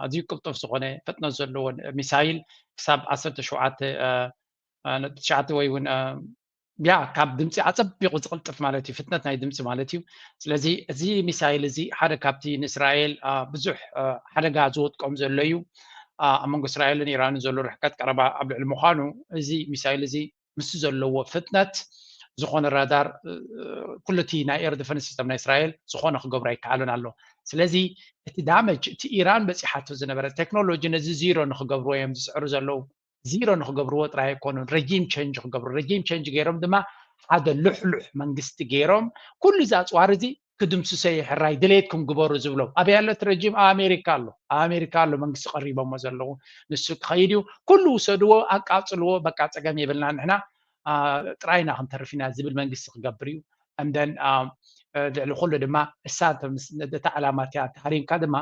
ኣዝዩ ቅልጡፍ ዝኾነ ፍጥነት ዘለዎ ሚሳይል ክሳብ ዓሰርተ ሸውዓተ ነጥቢ ትሽዓተ ወይ እውን ያ ካብ ድምፂ ኣፀቢቑ ዝቕልጥፍ ማለት እዩ፣ ፍጥነት ናይ ድምፂ ማለት እዩ። ስለዚ እዚ ሚሳይል እዚ ሓደ ካብቲ ንእስራኤል ብዙሕ ሓደጋ ዝወጥቀም ዘሎ እዩ። ኣብ መንጎ እስራኤልን ኢራንን ዘሎ ርሕቀት ቀረባ ኣብ ልዕሊ ምዃኑ እዚ ሚሳይል እዚ ምስ ዘለዎ ፍጥነት ዝኾነ ራዳር ኩሉ እቲ ናይ air defense system ናይ እስራኤል ዝኾነ ክገብሮ ኣይከኣልን ኣሎ። ስለዚ እቲ damage እቲ ኢራን በፂሓቶ ዝነበረ ቴክኖሎጂ ነዚ ዚሮ ንክገብርዎ እዮም ዝፅዕሩ ዘለዉ። ዚሮ ንክገብርዎ ጥራይ ኣይኮኑን፣ regime change ክገብሩ። Regime change ገይሮም ድማ ሓደ ልሕሉሕ መንግስቲ ገይሮም ኩሉ እዚ ኣፅዋር እዚ ክድምስሶ ይሕራይ ድሌትኩም ግበሩ ዝብሎም። ኣበይ ኣሎ እቲ regime? ኣብ ኣሜሪካ ኣሎ። ኣብ ኣሜሪካ ኣሎ መንግስቲ ቀሪቦሞ ዘለዉ። ንሱ ክኸይድ እዩ። ኩሉ ውሰድዎ፣ ኣቃፅልዎ፣ በቃ ፀገም የብልና ንሕና ጥራይና ክንተርፍ ኢና ዝብል መንግስቲ ክገብር እዩ። And then ልዕሊ ኩሉ ድማ እሳ እታ ዕላማ እቲኣ ተሃሪምካ ድማ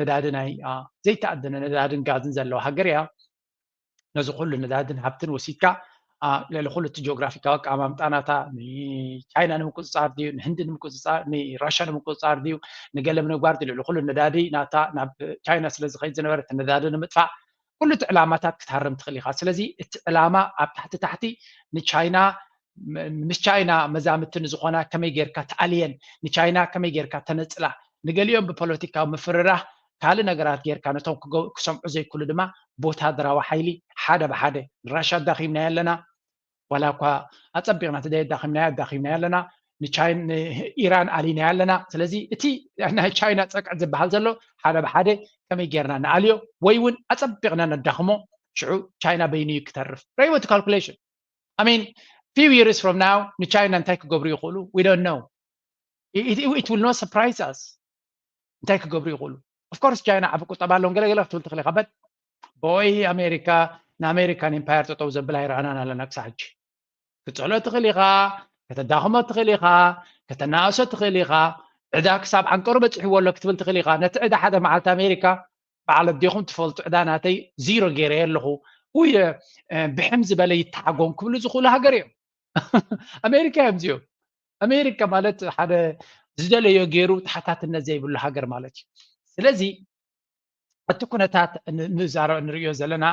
ነዳዲ ናይ ዘይተኣደነ ነዳድን ጋዝን ዘለዋ ሃገር እያ። ነዚ ኩሉ ነዳድን ሃብትን ወሲድካ ልዕሊ ኩሉ እቲ ጂኦግራፊካዊ ኣቀማምጣ ናታ ንቻይና ንምቁፅፃር ድዩ ንህንዲ ንምቁፅፃር ንራሻ ንምቁፅፃር ድዩ ንገለ ንምግባር ድዩ ልዕሊ ኩሉ ነዳዲ ናታ ናብ ቻይና ስለ ዝኸይድ ዝነበረ እቲ ነዳዲ ንምጥፋእ ኩሉ እቲ ዕላማታት ክትሃርም ትኽእል ኢኻ። ስለዚ እቲ ዕላማ ኣብ ታሕቲ ታሕቲ ንቻይና ምስ ቻይና መዛምድቲ ንዝኾና ከመይ ጌርካ ትኣልየን፣ ንቻይና ከመይ ጌርካ ተነፅላ፣ ንገሊኦም ብፖለቲካዊ ምፍርራህ ካልእ ነገራት ጌርካ ነቶም ክሰምዑ ዘይክእሉ ድማ ብወታደራዊ ሓይሊ ሓደ ብሓደ ንራሻ ኣዳኺምናዮ ኣለና። ዋላ እኳ ኣጸቢቕና ተደይ ኣዳኺምናዮ ኣዳኺምናዮ ኣለና። ንቻይን ንኢራን ኣሊናዮ ኣለና። ስለዚ እቲ ናይ ቻይና ጸቅዒ ዝበሃል ዘሎ ሓደ ብሓደ ከመይ ጌርና ንኣልዮ ወይ እውን ኣጸቢቕና ነዳኽሞ፣ ሽዑ ቻይና በይኑ እዩ ክተርፍ። ረይዎ እቲ ካልኩሌሽን። I mean, few years from now ንቻይና እንታይ ክገብሩ ይኽእሉ? We don't know. It, it, it will not surprise us. እንታይ ክገብሩ ይኽእሉ? Of course ቻይና ዓቢ ቁጠባ ኣለዎም ገለገለ ክትብል ትኽእል ኢኻ። But boy ኣሜሪካ ንኣሜሪካን ኢምፓየር ጠጠው ዘብል ኣይረኣናን ኣለና ክሳብ ሕጂ። ክትጽዕሎ ትኽእል ኢኻ፣ ከተዳኽሞ ትኽእል ኢኻ፣ ከተናእሶ ትኽእል ኢኻ። ዕዳ ክሳብ ዓንቀሩ በጺሕዎ ኣሎ ክትብል ትኽእል ኢኻ። ነቲ ዕዳ ሓደ መዓልቲ ኣሜሪካ በዓል ኣዴኹም ትፈልጡ ዕዳ ናተይ ዚሮ ገይረ ኣለኹ። ውይ ብሕም ዝበለ ይተሓጎም ክብሉ ዝኽእሉ ሃገር እዮም። ኣሜሪካ እዮም እዚኦም። ኣሜሪካ ማለት ሓደ ዝደለዮ ገይሩ ተሓታትነት ዘይብሉ ሃገር ማለት እዩ። ስለዚ እቲ ኩነታት ንዛረብ ንርእዮ ዘለና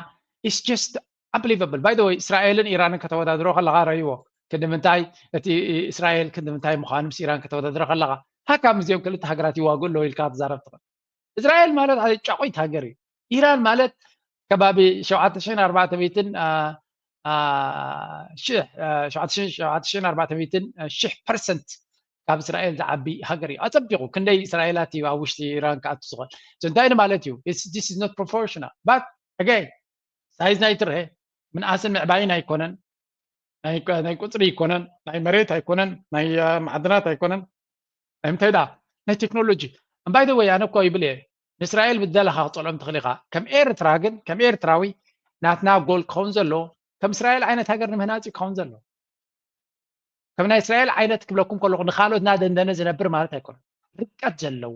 is just unbelievable. By the way እስራኤልን ኢራንን ከተወዳድሮ ከለኻ ረይዎ ክንዲ ምንታይ እቲ እስራኤል ክንዲ ምንታይ ምዃኑ ምስ ኢራን ከተወዳድሮ ከለኻ ሃካ ምስዚኦም ክልተ ሃገራት ይዋግኡ ኣለዉ ኢልካ ትዛረብ ትኽእል። እስራኤል ማለት ሓደ ጫቑይት ሃገር እዩ። ኢራን ማለት ከባቢ ሸውዓተ ሽሕን ኣርባዕተ ሚእትን ሽሕ ኣርባዕተ ሚእትን ሽሕ ፐርሰንት ካብ እስራኤል ዝዓቢ ሃገር እዩ። ኣጸቢቑ ክንደይ እስራኤላት እዩ ኣብ ውሽጢ ኢራን ክኣቱ ዝኽእል? እዚ እንታይ ማለት እዩ? This is not proportional. But again ሳይዝ ናይ ትርሀ ምንኣስን ምዕባይን ኣይኮነን፣ ናይ ቁፅሪ ኣይኮነን፣ ናይ መሬት ኣይኮነን፣ ናይ ማዕድናት ኣይኮነን፣ ናይ ምንታይ ዳ ናይ ቴክኖሎጂ። And by the way ኣነ እኮ ይብል እየ ንእስራኤል ብደለኻ ክፀልኦም ትኽእል ኢኻ። ከም ኤርትራ ግን ከም ኤርትራዊ ናትና ጎል ክኸውን ዘለዎ ከም እስራኤል ዓይነት ሃገር ንምህናፅ እዩ ክኸውን ዘለዎ። ከም ናይ እስራኤል ዓይነት ክብለኩም ከለኹ ንካልኦት እናደንደነ ዝነብር ማለት ኣይኮነን። ርቀት ዘለዎ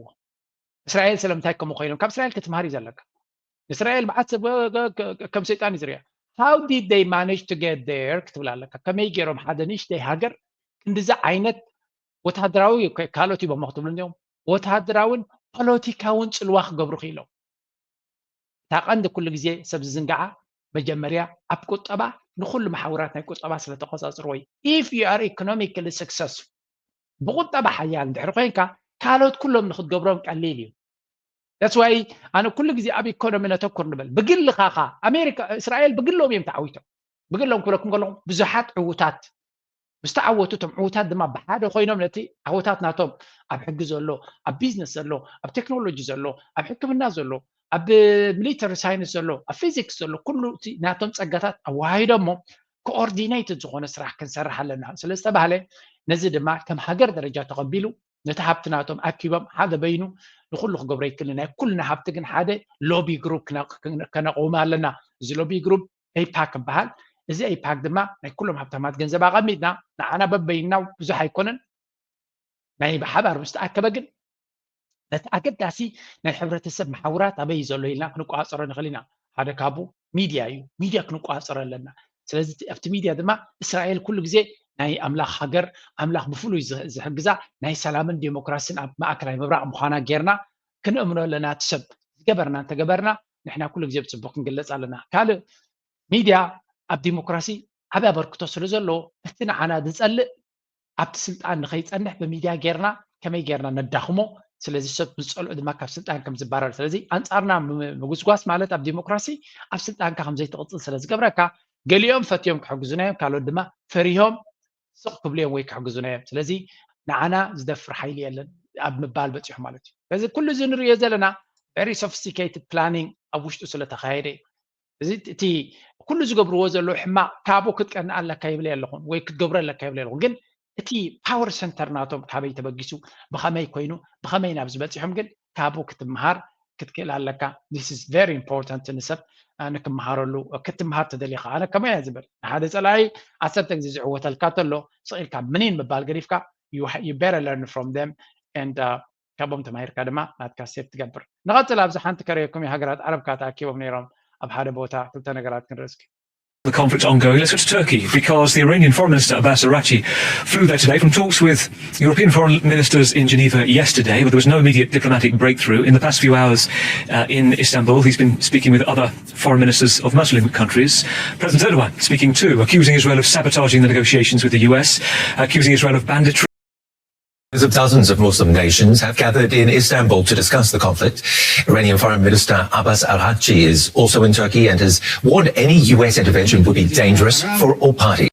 እስራኤል ስለምንታይ ከምኡ ኮይኖም ካብ እስራኤል ክትምሃር እዩ ዘለካ። እስራኤል በዓል ሰብ ከም ሰይጣን እዩ ዝሪኣ። How did they manage to get there ክትብል ኣለካ። ከመይ ገይሮም ሓደ ንእሽተይ ሃገር ክንድዚ ዓይነት ወታደራዊ ካልኦት ሂቦሞ ክትብሉ እንዲኦም ወታደራውን ፖለቲካውን ፅልዋ ክገብሩ ክኢሎም። እታ ቀንዲ ኩሉ ግዜ ሰብ ዝዝንግዓ መጀመርያ ኣብ ቁጠባ ንኩሉ መሓውራት ናይ ቁጠባ ስለተቆፃፅርዎ እዩ። If you are economically successful ብቁጠባ ሓያል እንድሕር ኮይንካ ካልኦት ኩሎም ንክትገብሮም ቀሊል እዩ። That's why ኣነ ኩሉ ግዜ ኣብ ኢኮኖሚ ነተኩር ንብል። ብግልኻ ኻ ኣሜሪካ እስራኤል ብግሎም እዮም ተዓዊቶም። ብግሎም ክብለኩም ከለኹ ብዙሓት ዕዉታት ምስ ተዓወቱ እቶም ዕዉታት ድማ ብሓደ ኮይኖም ነቲ ዓወታት ናቶም ኣብ ሕጊ ዘሎ ኣብ ቢዝነስ ዘሎ ኣብ ቴክኖሎጂ ዘሎ ኣብ ሕክምና ዘሎ ኣብ ሚሊተሪ ሳይንስ ዘሎ ኣብ ፊዚክስ ዘሎ ኩሉ እቲ ናቶም ፀጋታት ኣወሃሂዶሞ ኮኦርዲኔትድ ዝኾነ ስራሕ ክንሰርሕ ኣለና ስለ ዝተባህለ ነዚ ድማ ከም ሃገር ደረጃ ተቐቢሉ ነቲ ሃብቲ ናቶም ኣኪቦም ሓደ በይኑ ንኩሉ ክገብሮ ይክእል ናይ ኩልና ሃብቲ ግን ሓደ ሎቢ ግሩፕ ከነቕውም ኣለና። እዚ ሎቢ ግሩፕ ኤይፓክ ይበሃል። እዚ ኤይፓክ ድማ ናይ ኩሎም ሃብታማት ገንዘብ ኣቐሚጥና ንዓና በበይንና ብዙሕ ኣይኮነን ናይ ብሓባር ምስ ተኣከበ ግን ነቲ ኣገዳሲ ናይ ሕብረተሰብ መሓውራት ኣበይ ዘሎ ኢልና ክንቆፃፀሮ ንኽእል ኢና። ሓደ ካብኡ ሚድያ እዩ። ሚድያ ክንቆፃፀሮ ኣለና። ስለዚ ኣብቲ ሚድያ ድማ እስራኤል ኩሉ ግዜ ናይ ኣምላኽ ሃገር ኣምላኽ ብፍሉይ ዝሕግዛ ናይ ሰላምን ዴሞክራሲን ኣብ ማእከላይ ምብራቕ ምዃና ጌርና ክንእምኖ ኣለና። እቲ ሰብ ዝገበርና እንተገበርና ንሕና ኩሉ ግዜ ብፅቡቅ ክንግለፅ ኣለና። ካልእ ሚድያ ኣብ ዲሞክራሲ ዓብዪ ኣበርክቶ ስለ ዘለዎ እቲ ንዓና ዝፀልእ ኣብቲ ስልጣን ንኸይፀንሕ ብሚድያ ጌርና ከመይ ጌርና ነዳኽሞ። ስለዚ ሰብ ዝፀልኦ ድማ ካብ ስልጣን ከም ዝባረር። ስለዚ ኣንፃርና ምጉስጓስ ማለት ኣብ ዲሞክራሲ ኣብ ስልጣንካ ከም ዘይትቕፅል ስለ ዝገብረካ ገሊኦም ፈትዮም ክሕግዙና እዮም፣ ካልኦት ድማ ፈሪሆም ስቕ ክብሉ እዮም ወይ ክሕግዙና እዮም። ስለዚ ንዓና ዝደፍር ሓይሊ የለን ኣብ ምባል በፂሑ ማለት እዩ። ስለዚ ኩሉ እዚ ንሪኦ ዘለና very sophisticated planning ኣብ ውሽጡ ስለተኻየደ እዩ። እዚ እቲ ኩሉ ዝገብርዎ ዘለዉ ሕማቕ ካብኡ ክትቀንእ ኣለካ ይብል ኣለኹን ወይ ክትገብሮ ኣለካ ይብል ኣለኹን። ግን እቲ ፓወር ሰንተር ናቶም ካበይ ተበጊሱ ብኸመይ ኮይኑ ብኸመይ ናብዚ በፂሖም ግን ካብኡ ክትምሃር ክትክእል ኣለካ። This is very important ንሰብ ንክምሃረሉ ክትምሃር ተደሊኻ ኣነ ከመይ እየ ዝብል ንሓደ ፀላኢ ዓሰርተ ግዜ ዝዕወተልካ ተሎ ስቕ ኢልካ ምኒን ምባል ገዲፍካ you better learn from them and ካብኦም ተማሂርካ ድማ ናትካ ሴፍ ትገብር። ንቐፅል ኣብዚ ሓንቲ ከረየኩም ሃገራት ዓረብ ካ ተኣኪቦም ነይሮም ኣብ ሓደ ቦታ ክልተ ነገራት ክንርኢ እስኪ። The conflict ongoing. Let's go to Turkey because the Iranian Foreign Minister Abbas Araghchi flew there today from talks with European foreign ministers in Geneva yesterday, but there was no immediate diplomatic breakthrough. In the past few hours uh, in Istanbul, he's been speaking with other foreign ministers of Muslim countries. President Erdogan speaking too, accusing Israel of sabotaging the negotiations with the U S, accusing Israel of banditry. Of dozens of Muslim nations have gathered in Istanbul to discuss the conflict. Iranian Foreign Minister Abbas Araghchi is also in Turkey and has warned any U S intervention would be dangerous for all parties.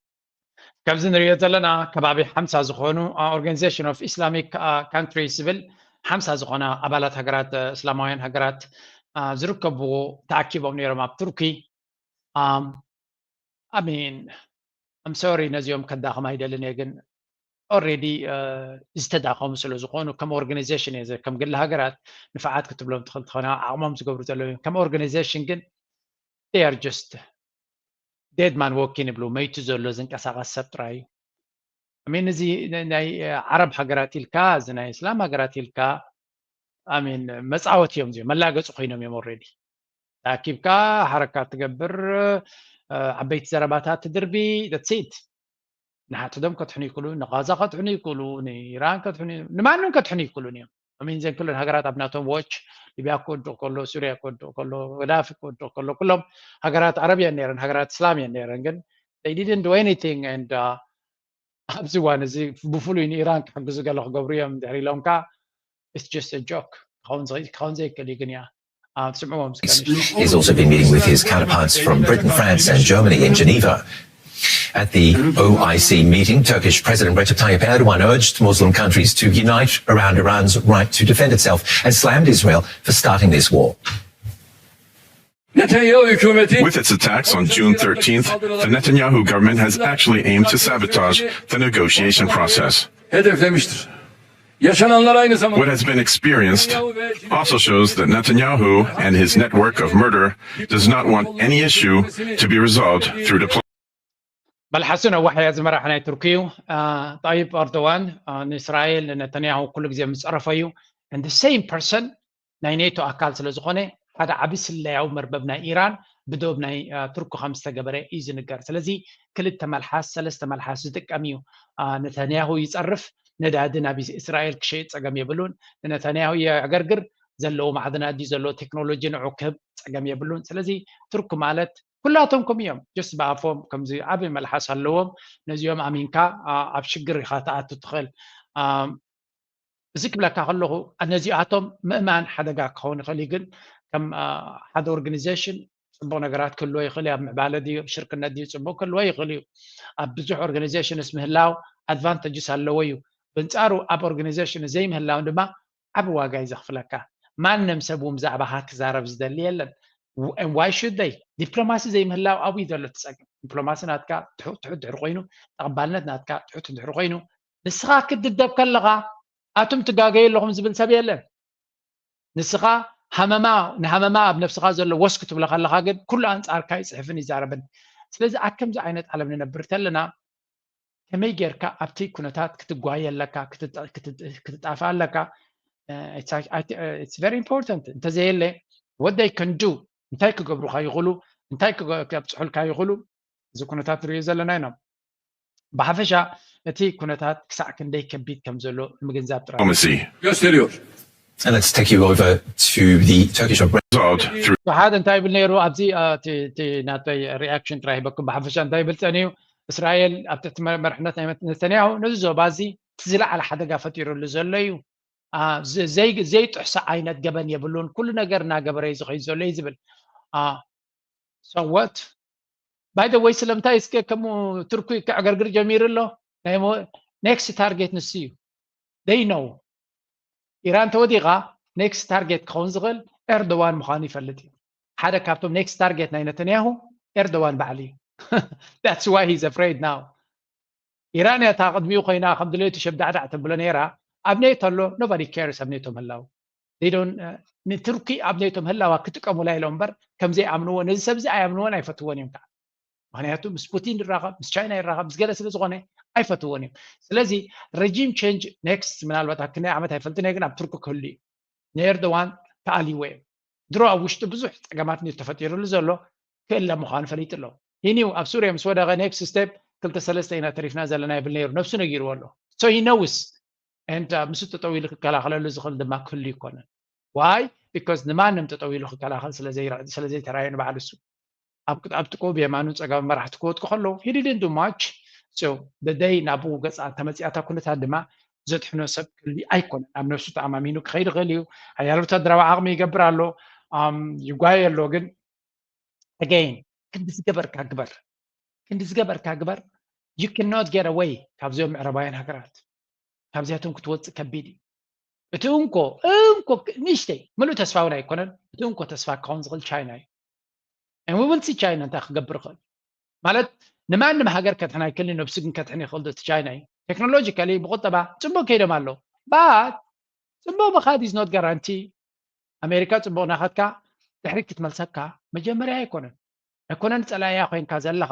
ካብዚ ንሪኦ ዘለና ከባቢ ሓምሳ ዝኾኑ Organization of Islamic Countries ዝብል ሓምሳ ዝኾና ኣባላት ሃገራት እስላማውያን ሃገራት ዝርከብዎ ተኣኪቦም ነይሮም ኣብ ቱርኪ። I mean I'm sorry ነዚኦም ከዳኸም ኣይደልን እየ ግን already ዝተዳኸሙ ስለ ዝኾኑ ከም organization እየ ከም ግሊ ሃገራት ንፋዓት ክትብሎም ትኽእል ትኾና ዓቕሞም ዝገብሩ ዘለዉ እዮም ከም organization ግን they are just dead man walking ይብሉ መይቱ ዘሎ ዝንቀሳቐስ ሰብ ጥራይ እዩ I mean እዚ ናይ ዓረብ ሃገራት ኢልካ እዚ ናይ እስላም ሃገራት ኢልካ I mean መፃወቲ እዮም እዚኦም መላገፂ ኮይኖም እዮም already ተኣኪብካ ሓረካ ትገብር ዓበይቲ ዘረባታት ትድርቢ that's it ንሓትዶም ከትሕኑ ይክሉ ንጋዛ ከትሕኑ ይክሉ ንኢራን ከትሕኑ ንማንም ከትሕኑ ይክሉን እዮም I mean ዘን ኩለን ሃገራት ኣብ ናቶም watch ሊብያ ክወድቕ ከሎ ሱርያ ክወድቕ ከሎ ገዳፊ ክወድቕ ከሎ ኩሎም ሃገራት ዓረብ እየን ነይረን ሃገራት እስላም እየን ነይረን ግን they didn't do anything and ኣብዚ እዋን እዚ ብፍሉይ ንኢራን ክሕግዙ ገለ ክገብሩ እዮም ድሕሪ ኢሎም ከዓ it's just a joke ክኸውን ዘይክእል እዩ ግን እያ ትስምዕዎም He's also been meeting with his counterparts from Britain, France, and Germany in Geneva. At the O I C meeting, Turkish President Recep Tayyip Erdogan urged Muslim countries to unite around Iran's right to defend itself and slammed Israel for starting this war. Netanyahu hükümeti With its attacks on June thirteenth, the Netanyahu government has actually aimed to sabotage the negotiation process. hedeflemiştir. Yaşananlar aynı zamanda What has been experienced also shows that Netanyahu and his network of murder does not want any issue to be resolved through diplomacy. መልሓሱ ነዋሕ እያ ዝመራሕ ናይ ቱርኪ እዩ ጣይብ ኤርዶዋን ንእስራኤል ንነተንያሁ ኩሉ ግዜ ዝፀረፎ እዩ and the same person ናይ ኔቶ ኣካል ስለ ዝኾነ ሓደ ዓቢ ስለያዊ መርበብ ናይ ኢራን ብዶብ ናይ ቱርኪ ከም ዝተገበረ እዩ ዝንገር ስለዚ ክልተ መልሓስ ሰለስተ መልሓስ ዝጥቀም እዩ ነተንያሁ ይፀርፍ ነዳዲ ናብ እስራኤል ክሸይጥ ፀገም የብሉን ንነተንያሁ የዕገርግር ዘለዎ ማዕድናት ድዩ ዘለዎ ቴክኖሎጂ ንዑ ክህብ ፀገም የብሉን ስለዚ ቱርኪ ማለት ኩላቶም ከም እዮም just ብኣፎም ከምዚ ዓቢ መልሓስ ኣለዎም ነዚኦም ኣሚንካ ኣብ ሽግር ኢኻ ትኣቱ ትኽእል እዚ ክብለካ ከለኹ ነዚኣቶም ምእማን ሓደጋ ክኸውን ይኽእል እዩ ግን ከም ሓደ organization ፅቡቅ ነገራት ክህልዎ ይኽእል እዩ ኣብ ምዕባለ ድዩ ሽርክነት ድዩ ፅቡቅ ክህልዎ ይኽእል እዩ ኣብ ብዙሕ organizations ምህላው advantages ኣለዎ እዩ ብንፃሩ ኣብ organization ዘይምህላው ድማ ዓቢ ዋጋ እዩ ዘኽፍለካ ማንም ሰብ እውን ብዛዕባኻ ክዛረብ ዝደሊ የለን why should they ዲፕሎማሲ ዘይምህላው ኣብይ ዘሎ ትፀግም ዲፕሎማሲ ናትካ ትሑት ትሑት ድሕሪ ኮይኑ ተቐባልነት ናትካ ትሑት ድሕሪ ኮይኑ ንስኻ ክትድብደብ ከለኻ ኣቱም ትጋገዩ ኣለኹም ዝብል ሰብ የለን ንስኻ ሃመማ ንሃመማ ኣብ ነብስኻ ዘሎ ወስክ ትብሎ ከለኻ ግን ኩሉ ኣንጻርካ ይፅሕፍን ይዛረብን ስለዚ ኣብ ከምዚ ዓይነት ዓለም ንነብር ተለና ከመይ ጌርካ ኣብቲ ኩነታት ክትጓየ ኣለካ ክትጣፋ ኣለካ it's very important እንተዘየለ what they can do እንታይ ክገብሩካ ይኽእሉ እንታይ ከብፅሑልካ ይኽእሉ እዚ ኩነታት ንሪኦ ዘለና ኢና ብሓፈሻ እቲ ኩነታት ክሳዕ ክንደይ ከቢድ ከም ዘሎ ምግንዛብ ጥራይ Diplomacy gösteriyor. And let's take you over to the Turkish resolved through ሓደ እንታይ ይብል ነይሩ ኣብዚ ናተይ reaction ጥራይ ሂበኩም ብሓፈሻ እንታይ ይብል ፀኒዩ እስራኤል ኣብ ትሕቲ መርሕነት ናይ ነተንያሁ ነዚ ዞባ እዚ እቲ ዝለዓለ ሓደጋ ፈጢሩሉ ዘሎ እዩ ዘይጥሕሶ ዓይነት ገበን የብሉን ኩሉ ነገር እናገበረ እዩ ዝኸይድ ዘሎ እዩ ዝብል so what by the way ስለምንታይ እስከ ከምኡ ቱርኪ ክዕገርግር ጀሚሩ ኣሎ ናይ next target ንሱ እዩ they know ኢራን ተወዲቓ next target ክኸውን ዝኽእል ኤርዶዋን ምዃኑ ይፈልጥ እዩ ሓደ ካብቶም next target ናይ ነተንያሁ ኤርዶዋን ባዕሉ እዩ that's why he's afraid now ኢራን እያ እታ ቅድሚኡ ኮይና ከም ድሌቱ ሸብዳዕዳዕ ተብሎ ነይራ ኣብ ኔቶ ኣሎ nobody cares ኣብ ኔቶ ምህላው ንቱርኪ ኣብ ኔቶ ምህላዋ ክጥቀሙላ ኢሎም እምበር ከም ዘይኣምንዎ ነዚ ሰብ እዚ ኣይኣምንዎን ኣይፈትዎን እዮም ከዓ ምክንያቱ ምስ ፑቲን ይራኸብ ምስ ቻይና ይራኸብ ምስ ገለ ስለ ዝኾነ ኣይፈትዎን እዮም ስለዚ regime change next ምናልባት ኣብ ክንደይ ዓመት ኣይፈልጥን እየ ግን ኣብ ቱርኪ ክህሉ እዩ ንኤርዶዋን ተኣልይዎ እዮም ድሮ ኣብ ውሽጢ ብዙሕ ፀገማት ኔቶ ተፈጢሩሉ ዘሎ ክእለ ምዃኑ ፈሊጡ ኣሎ he knew ኣብ ሱርያ ምስ ወደቐ next step ክልተ ሰለስተ ኢና ተሪፍና ዘለና ይብል ነይሩ ነብሱ ነጊርዎ ኣሎ so he knows and ምስ ጠጠው ኢሉ ክከላኸለሉ ዝኽእል ድማ ክህሉ ይኮነን why because ንማንም ጠጠው ኢሉ ክከላኸል ስለ ዘይተራዮ ንባዕሉ እሱ ኣብ ጥቁ ብየማኑ ፀጋም መራሕቲ ክወድቁ ከለዉ he didn't do much so the day ናብኡ ገፃ ተመፅኣታ ኩነታት ድማ ዘድሕኖ ሰብ ክህሉ ኣይኮነን። ኣብ ነብሱ ተኣማሚኑ ክኸይድ ይኽእል እዩ። ሓያል ወታደራዊ ዓቕሚ ይገብር ኣሎ፣ ይጓየ ኣሎ። ግን ኣገይን ክንዲ ዝገበርካ ግበር፣ ክንዲ ዝገበርካ ግበር። You cannot get away ካብዚኦም ምዕራባውያን ሃገራት። ካብዚኣቶም ክትወፅእ ከቢድ እዩ። እቲ እንኮ እንኮ ንእሽተይ ምሉእ ተስፋ እውን ኣይኮነን። እቲ እንኮ ተስፋ ክኸውን ዝኽእል ቻይና እዩ። And we will see ቻይና እንታይ ክገብር ይኽእል ማለት ንማንም ሃገር ከድሕን ኣይክእልን፣ ነብሱ ግን ከድሕን ይኽእል እቲ ቻይና እዩ። ቴክኖሎጂካሊ ብቁጠባ ፅቡቅ ከይዶም ኣለዉ። But ፅቡቅ ምኻድ is not guarantee። ኣሜሪካ ፅቡቅ ናኸድካ ድሕሪት ክትመልሰካ መጀመርያ ኣይኮነን። ኣይኮነን ፀላእያ ኮይንካ ዘለኻ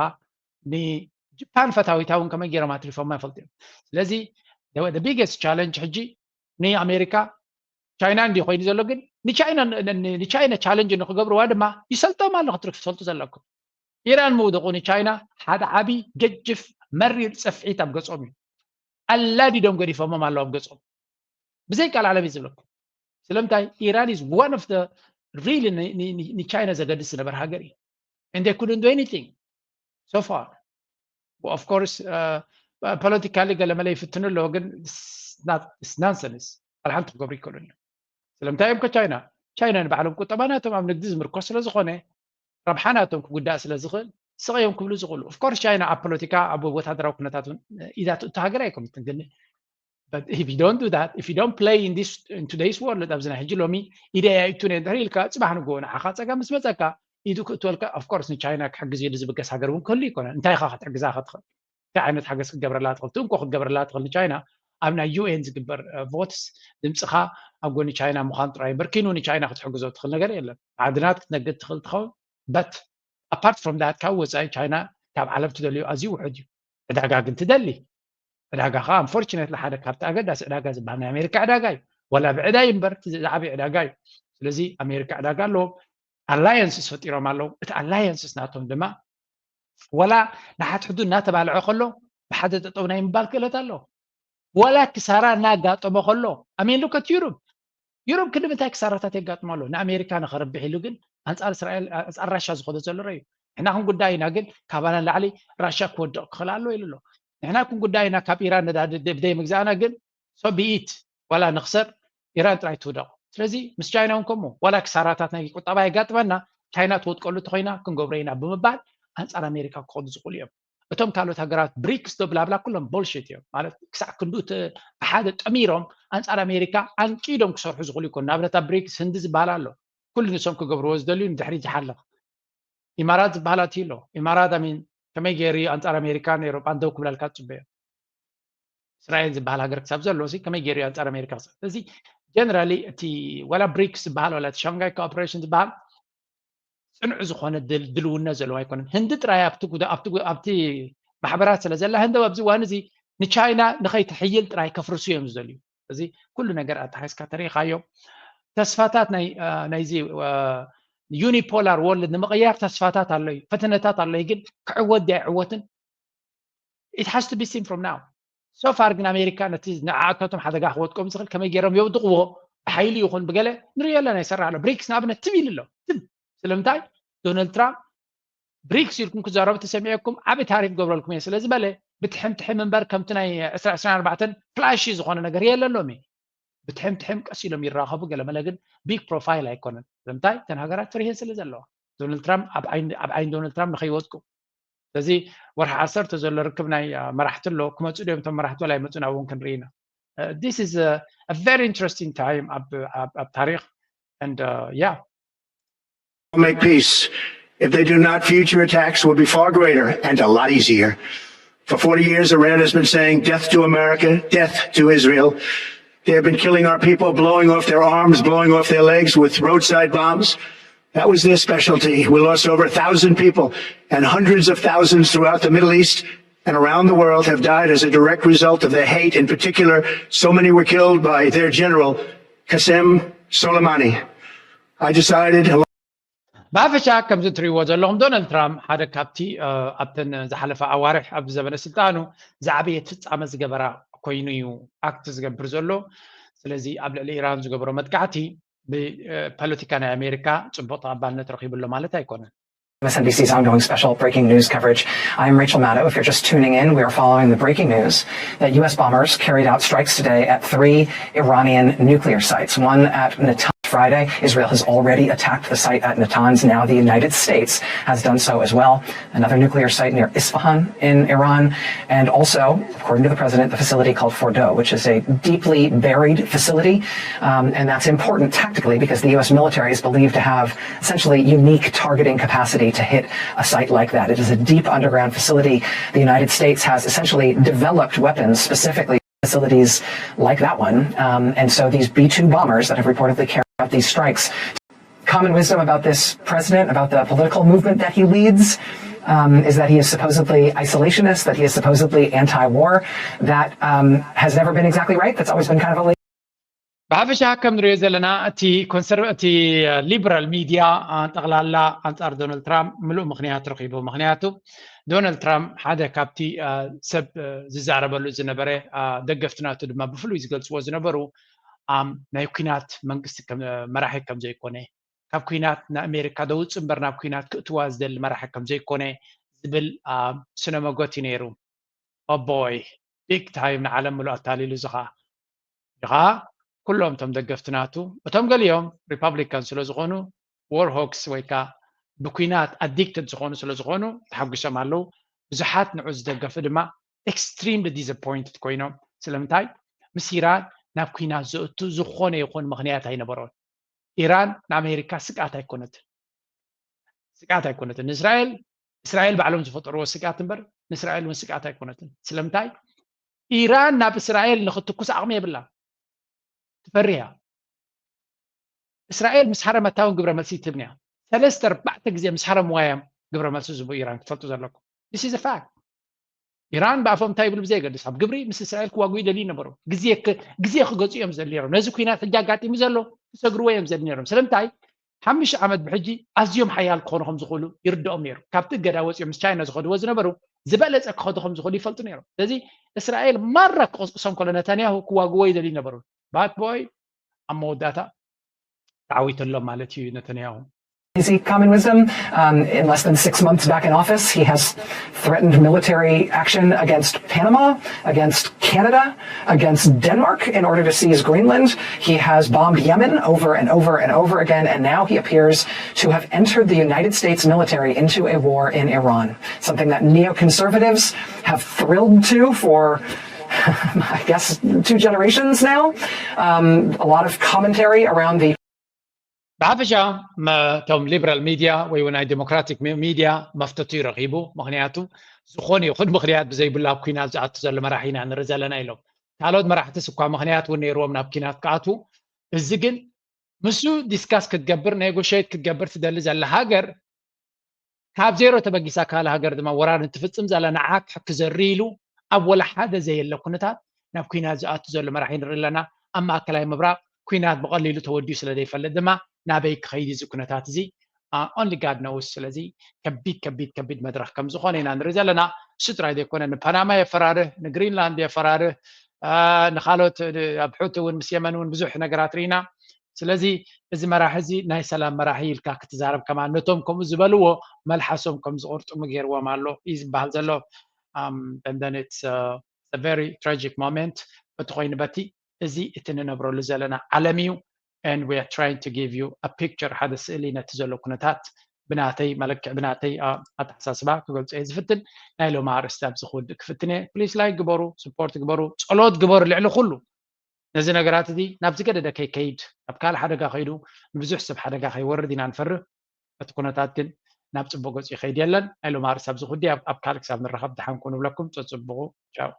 ንጅፓን ፈታዊታ እውን ከመይ ገይሮም ኣትሪፎማ ይፈልጡ እዮም። ስለዚ the biggest challenge ሕጂ ንኣሜሪካ ቻይና እንዲ ኮይኑ ዘሎ ግን ንቻይና ንቻይና ቻለንጅ ንክገብርዋ ድማ ይሰልጦም ኣሎ ክትፈልጡ ዘለኩም። ኢራን ምውድቑ ንቻይና ሓደ ዓብዪ ገጅፍ መሪር ፀፍዒት ኣብ ገጾም እዩ። ኣላዲዶም ገዲፎሞም ኣለዉ ኣብ ገጾም። ብዘይ ቃል ዓለም እዩ ዝብለኩም። ስለምንታይ ኢራን is one of the really ንቻይና ዘገድስ ዝነበር ሃገር እዩ። And they couldn't do anything so far. Of course ፖለቲካሊ ገለመለ ይፍትኑ ኣለዎ፣ ግን nonsense። ዋላ ሓንቲ ክገብሩ ይክእሉን እዮም። ስለምንታይ እዮም ከቻይና ቻይና ንባዕሎም ቁጠባ ናቶም ኣብ ንግዲ ዝምርኮስ ስለ ዝኾነ ረብሓ ናቶም ክጉዳእ ስለ ዝኽእል ስቕ እዮም ክብሉ ዝኽእሉ። Of course ቻይና ኣብ ፖለቲካ ኣብ ወታደራዊ ኩነታት እውን ኢዳ ትእቱ ሃገር ኣይኮነትን፣ ግን but if you don't do that, if you don't play in this in today's world ኣብዚ ናይ ሕጂ ሎሚ ኢደ ኣይእቱን እየ እንድሕር ኢልካ ፅባሕ ንግሆ ንዓኻ ፀገም ምስ መፀካ ኢዱ ክእትወልካ። Of course ንቻይና ክሕግዝ ኢሉ ዝብገስ ሃገር እውን ክህሉ ይኮነ። እንታይ ኢኻ ክትሕግዛ ክትኽእል እንታይ ዓይነት ሓገዝ ክትገብረላ ትኽእል? ትንኮ ክትገብረላ ትኽእል ንቻይና ኣብ ናይ ዩ ኤን ዝግበር ቮትስ ድምፅኻ ኣብ ጎኒ ቻይና ምዃን ጥራይ እምበር ኪኑ ንቻይና ክትሕግዞ ትኽእል ነገር የለን። ማዕድናት ክትነግድ ትኽእል ትኸውን but apart from that ካብ ወፃኢ ቻይና ካብ ዓለም ትደልዮ ኣዝዩ ውሑድ እዩ። ዕዳጋ ግን ትደሊ። ዕዳጋ ከዓ unfortunately ሓደ ካብቲ ኣገዳሲ ዕዳጋ ዝበሃል ናይ ኣሜሪካ ዕዳጋ እዩ። ዋላ ብዕዳ እዩ እምበር እቲ ዝዓበየ ዕዳጋ እዩ። ስለዚ ኣሜሪካ ዕዳጋ ኣለዎም። ኣላየንስስ ፈጢሮም ኣለዉ። እቲ ኣላየንስስ ናቶም ድማ ዋላ ንሓድሕዱ እናተባልዐ ከሎ ብሓደ ጠጠው ናይ ምባል ክእለት ኣለዎ። ዋላ ክሳራ እናጋጠሞ ከሎ ኣሜን ሉከት ዩሩብ ዩሮብ ክንዲ ምንታይ ክሳራታት የጋጥሞ ኣሎ? ንኣሜሪካ ንኸርብሕ ኢሉ ግን ኣንፃር እስራኤል ኣንፃር ራሻ ዝኸዶ ዘሎ ረዩ። ንሕና ክንጉዳይ ኢና ግን ካባና ንላዕሊ ራሻ ክወድቕ ክኽእል ኣሎ ኢሉ ኣሎ። ንሕና ክንጉዳይ ኢና ካብ ኢራን ነዳዲ ብደይ ምግዛእና ግን so be it ዋላ ንኽሰር ኢራን ጥራይ ትውደቕ። ስለዚ ምስ ቻይና እውን ከምኡ ዋላ ክሳራታት ናይ ቁጠባ የጋጥመና ቻይና ትወጥቀሉ እንተኮይና ክንገብሮ ኢና ብምባል ኣንፃር ኣሜሪካ ክኸዱ ዝኽእሉ እዮም። እቶም ካልኦት ሃገራት ብሪክስ ዶ ብላብላ ኩሎም ቦልሽት እዮም ማለት ክሳዕ ክንዱ ብሓደ ጠሚሮም ኣንፃር ኣሜሪካ ኣንቂዶም ክሰርሑ ዝኽእሉ ይኮኑ። ንኣብነት ኣብ ብሪክስ ህንዲ ዝበሃል ኣሎ። ኩሉ ንሶም ክገብርዎ ዝደልዩ ንድሕሪ ዝሓልቕ ኢማራት ዝበሃል ኣትዩ ኣሎ። ኢማራት ኣሚን ከመይ ገይሩ ኣንፃር ኣሜሪካን ኤሮጳን ደው ክብለልካ ትፅበዮ? እስራኤል ዝበሃል ሃገር ክሳብ ዘሎ ሲ ከመይ ገይሩ ኣንፃር ኣሜሪካ ክሳብ እዚ ጀነራሊ እቲ ዋላ ብሪክስ ዝበሃል ዋላ እቲ ሻንጋይ ኮኦፕሬሽን ዝበሃል ፅኑዕ ዝኾነ ድልውነት ዘለዎ ኣይኮነን። ህንዲ ጥራይ ኣብቲ ማሕበራት ስለ ዘላ ህንዲ ኣብዚ እዋን እዚ ንቻይና ንኸይትሕይል ጥራይ ከፍርሱ እዮም ዝደልዩ። እዚ ኩሉ ነገር ኣተሓይስካ ተሪኢኻዮ ተስፋታት ናይዚ ዩኒፖላር ወርልድ ንምቕያር ተስፋታት ኣሎ እዩ፣ ፈተነታት ኣሎ እዩ። ግን ክዕወት ድያ ኣይዕወትን? It has to be seen from now. So far ግን ኣሜሪካ ነቲ ንዓኣቶም ሓደጋ ክወድቆም ዝኽእል ከመይ ገይሮም የውድቕዎ ብሓይሊ ይኹን ብገለ ንሪኦ ኣለና ይሰርሕ ኣሎ። ብሪክስ ንኣብነት ትብ ኢሉ ኣሎ። ትብ ስለምንታይ ዶናልድ ትራምፕ ብሪክስ ኢልኩም ክዛረቡ ተሰሚዐኩም ዓቢ ታሪፍ ገብረልኩም እየ ስለ ዝበለ ብትሕም ትሕም እምበር ከምቲ ናይ ዕስራ ዕስራን ኣርባዕተን ፍላሺ ዝኾነ ነገር የለሎም እዩ። ብትሕም ትሕም ቀስ ኢሎም ይራኸቡ ገለመለ ግን ቢግ ፕሮፋይል ኣይኮነን። ስለምንታይ እተን ሃገራት ፍርሄን ስለ ዘለዋ ዶናልድ ትራምፕ ኣብ ዓይኒ ዶናልድ ትራምፕ ንኸይወድቁ ስለዚ ወርሒ ዓሰርተ ዘሎ ርክብ ናይ መራሕቲ ኣሎ ክመፁ ድዮም እቶም መራሕቲ ወላ ኣይመፁን ኣብውን ክንርኢ ኢና። This is a very interesting time ኣብ ታሪክ and yeah. Make peace. If they do not, future attacks will be far greater and a lot easier. For forty years, Iran has been saying, death to America, death to Israel. They have been killing our people, blowing off their arms, blowing off their legs with roadside bombs. That was their specialty. We lost over a thousand people, and hundreds of thousands throughout the Middle East and around the world have died as a direct result of their hate. In particular, so many were killed by their general, Qasem Soleimani. I decided. ብሓፈሻ ከምዚ እትሪእዎ ዘለኹም ዶናልድ ትራምፕ ሓደ ካብቲ ኣብተን ዝሓለፈ ኣዋርሕ ኣብ ዘበነ ስልጣኑ ዝዓበየ ፍፃመ ዝገበራ ኮይኑ እዩ ኣክት ዝገብር ዘሎ። ስለዚ ኣብ ልዕሊ ኢራን ዝገበሮ መጥቃዕቲ ብፖለቲካ ናይ ኣሜሪካ ፅቡቅ ተቐባልነት ረኺቡ ኣሎ ማለት ኣይኮነን። M S N B C's ongoing special breaking news coverage. I'm Rachel Maddow. If you're just tuning in, we are following the breaking news that U S bombers carried out strikes today at three Iranian nuclear sites. One at Natanz Friday. Israel has already attacked the site at Natanz. Now the United States has done so as well. Another nuclear site near Isfahan in Iran. And also, according to the president, the facility called Fordow, which is a deeply buried facility. Um, and that's important tactically because the U S military is believed to have essentially unique targeting capacity to hit a site like that. It is a deep underground facility. The United States has essentially developed weapons specifically facilities like that one. Um, and so these B two bombers that have reportedly carried out these strikes. Common wisdom about this president, about the political movement that he leads, um, is that he is supposedly isolationist, that he is supposedly anti-war. That um, has never been exactly right. That's always been kind of a ብሓፈሻ ከም ንሪኦ ዘለና እቲ ኮንሰርቭ እቲ ሊበራል ሚድያ ጠቕላላ ኣንጻር ዶናልድ ትራምፕ ምሉእ ምኽንያት ረኺቡ። ምኽንያቱ ዶናልድ ትራምፕ ሓደ ካብቲ ሰብ ዝዛረበሉ ዝነበረ ደገፍቲ ናቱ ድማ ብፍሉይ ዝገልፅዎ ዝነበሩ ናይ ኩናት መንግስቲ መራሒ ከም ዘይኮነ፣ ካብ ኩናት ንኣሜሪካ ደውፅ እምበር ናብ ኩናት ክእትዋ ዝደሊ መራሒ ከም ዘይኮነ ዝብል ስነ መጎት እዩ ነይሩ። ኦቦይ ቢግ ታይም ንዓለም ምሉእ ኣታሊሉ እዚ ኸዓ እዚ ኸዓ ኩሎም እቶም ደገፍቲ ናቱ እቶም ገሊኦም ሪፓብሊካን ስለ ዝኾኑ ዎር ሆክስ ወይ ከዓ ብኩናት ኣዲክትድ ዝኾኑ ስለ ዝኾኑ ተሓጒሶም ኣለዉ። ብዙሓት ንዑ ዝደገፉ ድማ ኤክስትሪምሊ ዲስኣፖይንትድ ኮይኖም። ስለምንታይ? ምስ ኢራን ናብ ኩናት ዘእቱ ዝኾነ ይኹን ምኽንያት ኣይነበሮን። ኢራን ንኣሜሪካ ስግኣት ኣይኮነትን። ስግኣት ኣይኮነትን ንእስራኤል። እስራኤል ባዕሎም ዝፈጠርዎ ስግኣት እምበር ንእስራኤል እውን ስግኣት ኣይኮነትን። ስለምንታይ? ኢራን ናብ እስራኤል ንኽትኩስ ዓቕሚ የብላን። ትፈርህ እያ። እስራኤል ምስ ሃረመታ እውን ግብረ መልሲ ትህብን እያ። ሰለስተ ኣርባዕተ ግዜ ምስ ሃረምዋ እዮም ግብረ መልሲ ዝህቡ ኢራን ክትፈልጡ ዘለኩም። This is a fact። ኢራን ብኣፎም እንታይ ይብሉ ብዘየገድስ ኣብ ግብሪ ምስ እስራኤል ክዋግኡ ይደልዩ ነበሩ። ግዜ ክገዝኡ እዮም ዝደሊ ነሮም። ነዚ ኩናት ሕጂ ኣጋጢሙ ዘሎ ክሰግርዎ እዮም ዝደሊ ነሮም። ስለምንታይ? ሓሙሽተ ዓመት ብሕጂ ኣዝዮም ሓያል ክኾኑ ከም ዝኽእሉ ይርድኦም ነይሩ። ካብቲ እገዳ ወፂኦም ምስ ቻይና ዝኸድዎ ዝነበሩ ዝበለፀ ክኸዱ ከም ዝኽእሉ ይፈልጡ ነይሮም። ስለዚ እስራኤል ማራ ክቕስቅሶም ከሎ ነታንያሁ ክዋግዎ ይደልዩ ነበሩ። But boy ኣብ መወዳእታ ተዓዊተሎም ማለት እዩ ነታንያሁ። Easy common wisdom. Um, in less than six months back in office, he has threatened military action against Panama, against Canada, against Denmark in order to seize Greenland. He has bombed Yemen over and over and over again, and now he appears to have entered the United States military into a war in Iran, something that neoconservatives have thrilled to for, I guess, two generations now. Um, a lot of commentary around the ብሓፈሻ እቶም ሊበራል ሚድያ ወይ እውን ናይ ዴሞክራቲክ ሚድያ መፍተቱ ይረኺቡ። ምክንያቱ ዝኾነ ይኹን ምክንያት ብዘይብሉ ኣብ ኩናት ዝኣቱ ዘሎ መራሒ ኢና ንርኢ ዘለና ኢሎም። ካልኦት መራሕትስ እኳ ምክንያት እውን ነይርዎም ናብ ኩናት ክኣትዉ። እዚ ግን ምስኡ ዲስካስ ክትገብር ኔጎሽት ክትገብር ትደሊ ዘላ ሃገር ካብ ዜሮ ተበጊሳ ካልእ ሃገር ድማ ወራር እንትፍፅም ዘላ ንዓክ ክዘሪ ኢሉ ኣብ ወላ ሓደ ዘየለ ኩነታት ናብ ኩናት ዝኣቱ ዘሎ መራሒ ንርኢ ኣለና። ኣብ ማእከላይ ምብራቕ ኩናት ብቐሊሉ ተወዲኡ ስለ ዘይፈልጥ ድማ ናበይ ክኸይድ እዚ ኩነታት እዚ only God knows። ስለዚ ከቢድ ከቢድ ከቢድ መድረኽ ከም ዝኾነ ኢና ንርኢ ዘለና። እሱ ጥራይ ዘይኮነ ንፓናማ የፈራርህ፣ ንግሪንላንድ የፈራርህ፣ ንካልኦት ኣብ ሑቲ እውን ምስ የመን እውን ብዙሕ ነገራት ርኢና። ስለዚ እዚ መራሒ እዚ ናይ ሰላም መራሒ ኢልካ ክትዛረብ ከማን ነቶም ከምኡ ዝበልዎ መልሓሶም ከም ዝቆርጥሙ ገይርዎም ኣሎ እዩ ዝበሃል ዘሎ። ቨሪ ትራጂክ ሞመንት። በቲ ኮይኑ በቲ እዚ እቲ ንነብረሉ ዘለና ዓለም እዩ። And we are trying to give you a picture፣ ሓደ ስእሊ ነቲ ዘሎ ኩነታት ብናተይ መለክዕ ብናተይ ኣተሓሳስባ ክገልፆ እየ ዝፍትን። ናይ ሎሚ ኣርእስቲ ኣብዚ ክውድእ ክፍትን እየ። ፕሊስ ላይክ ግበሩ፣ ስፖርት ግበሩ፣ ፀሎት ግበሩ። ልዕሊ ኩሉ ነዚ ነገራት እዚ ናብ ዝገደደ ከይከይድ፣ ኣብ ካልእ ሓደጋ ከይዱ ንብዙሕ ሰብ ሓደጋ ከይወርድ ኢና ንፈርህ። እቲ ኩነታት ግን ናብ ፅቡቅ ገፁ ይኸይድ የለን። ናይ ሎሚ ኣርእስቲ ኣብዚ ክውድእ። ኣብ ካልእ ክሳብ ንራኸብ ደሓን ኩኑ ንብለኩም። ፀፅብቑ። ቻው።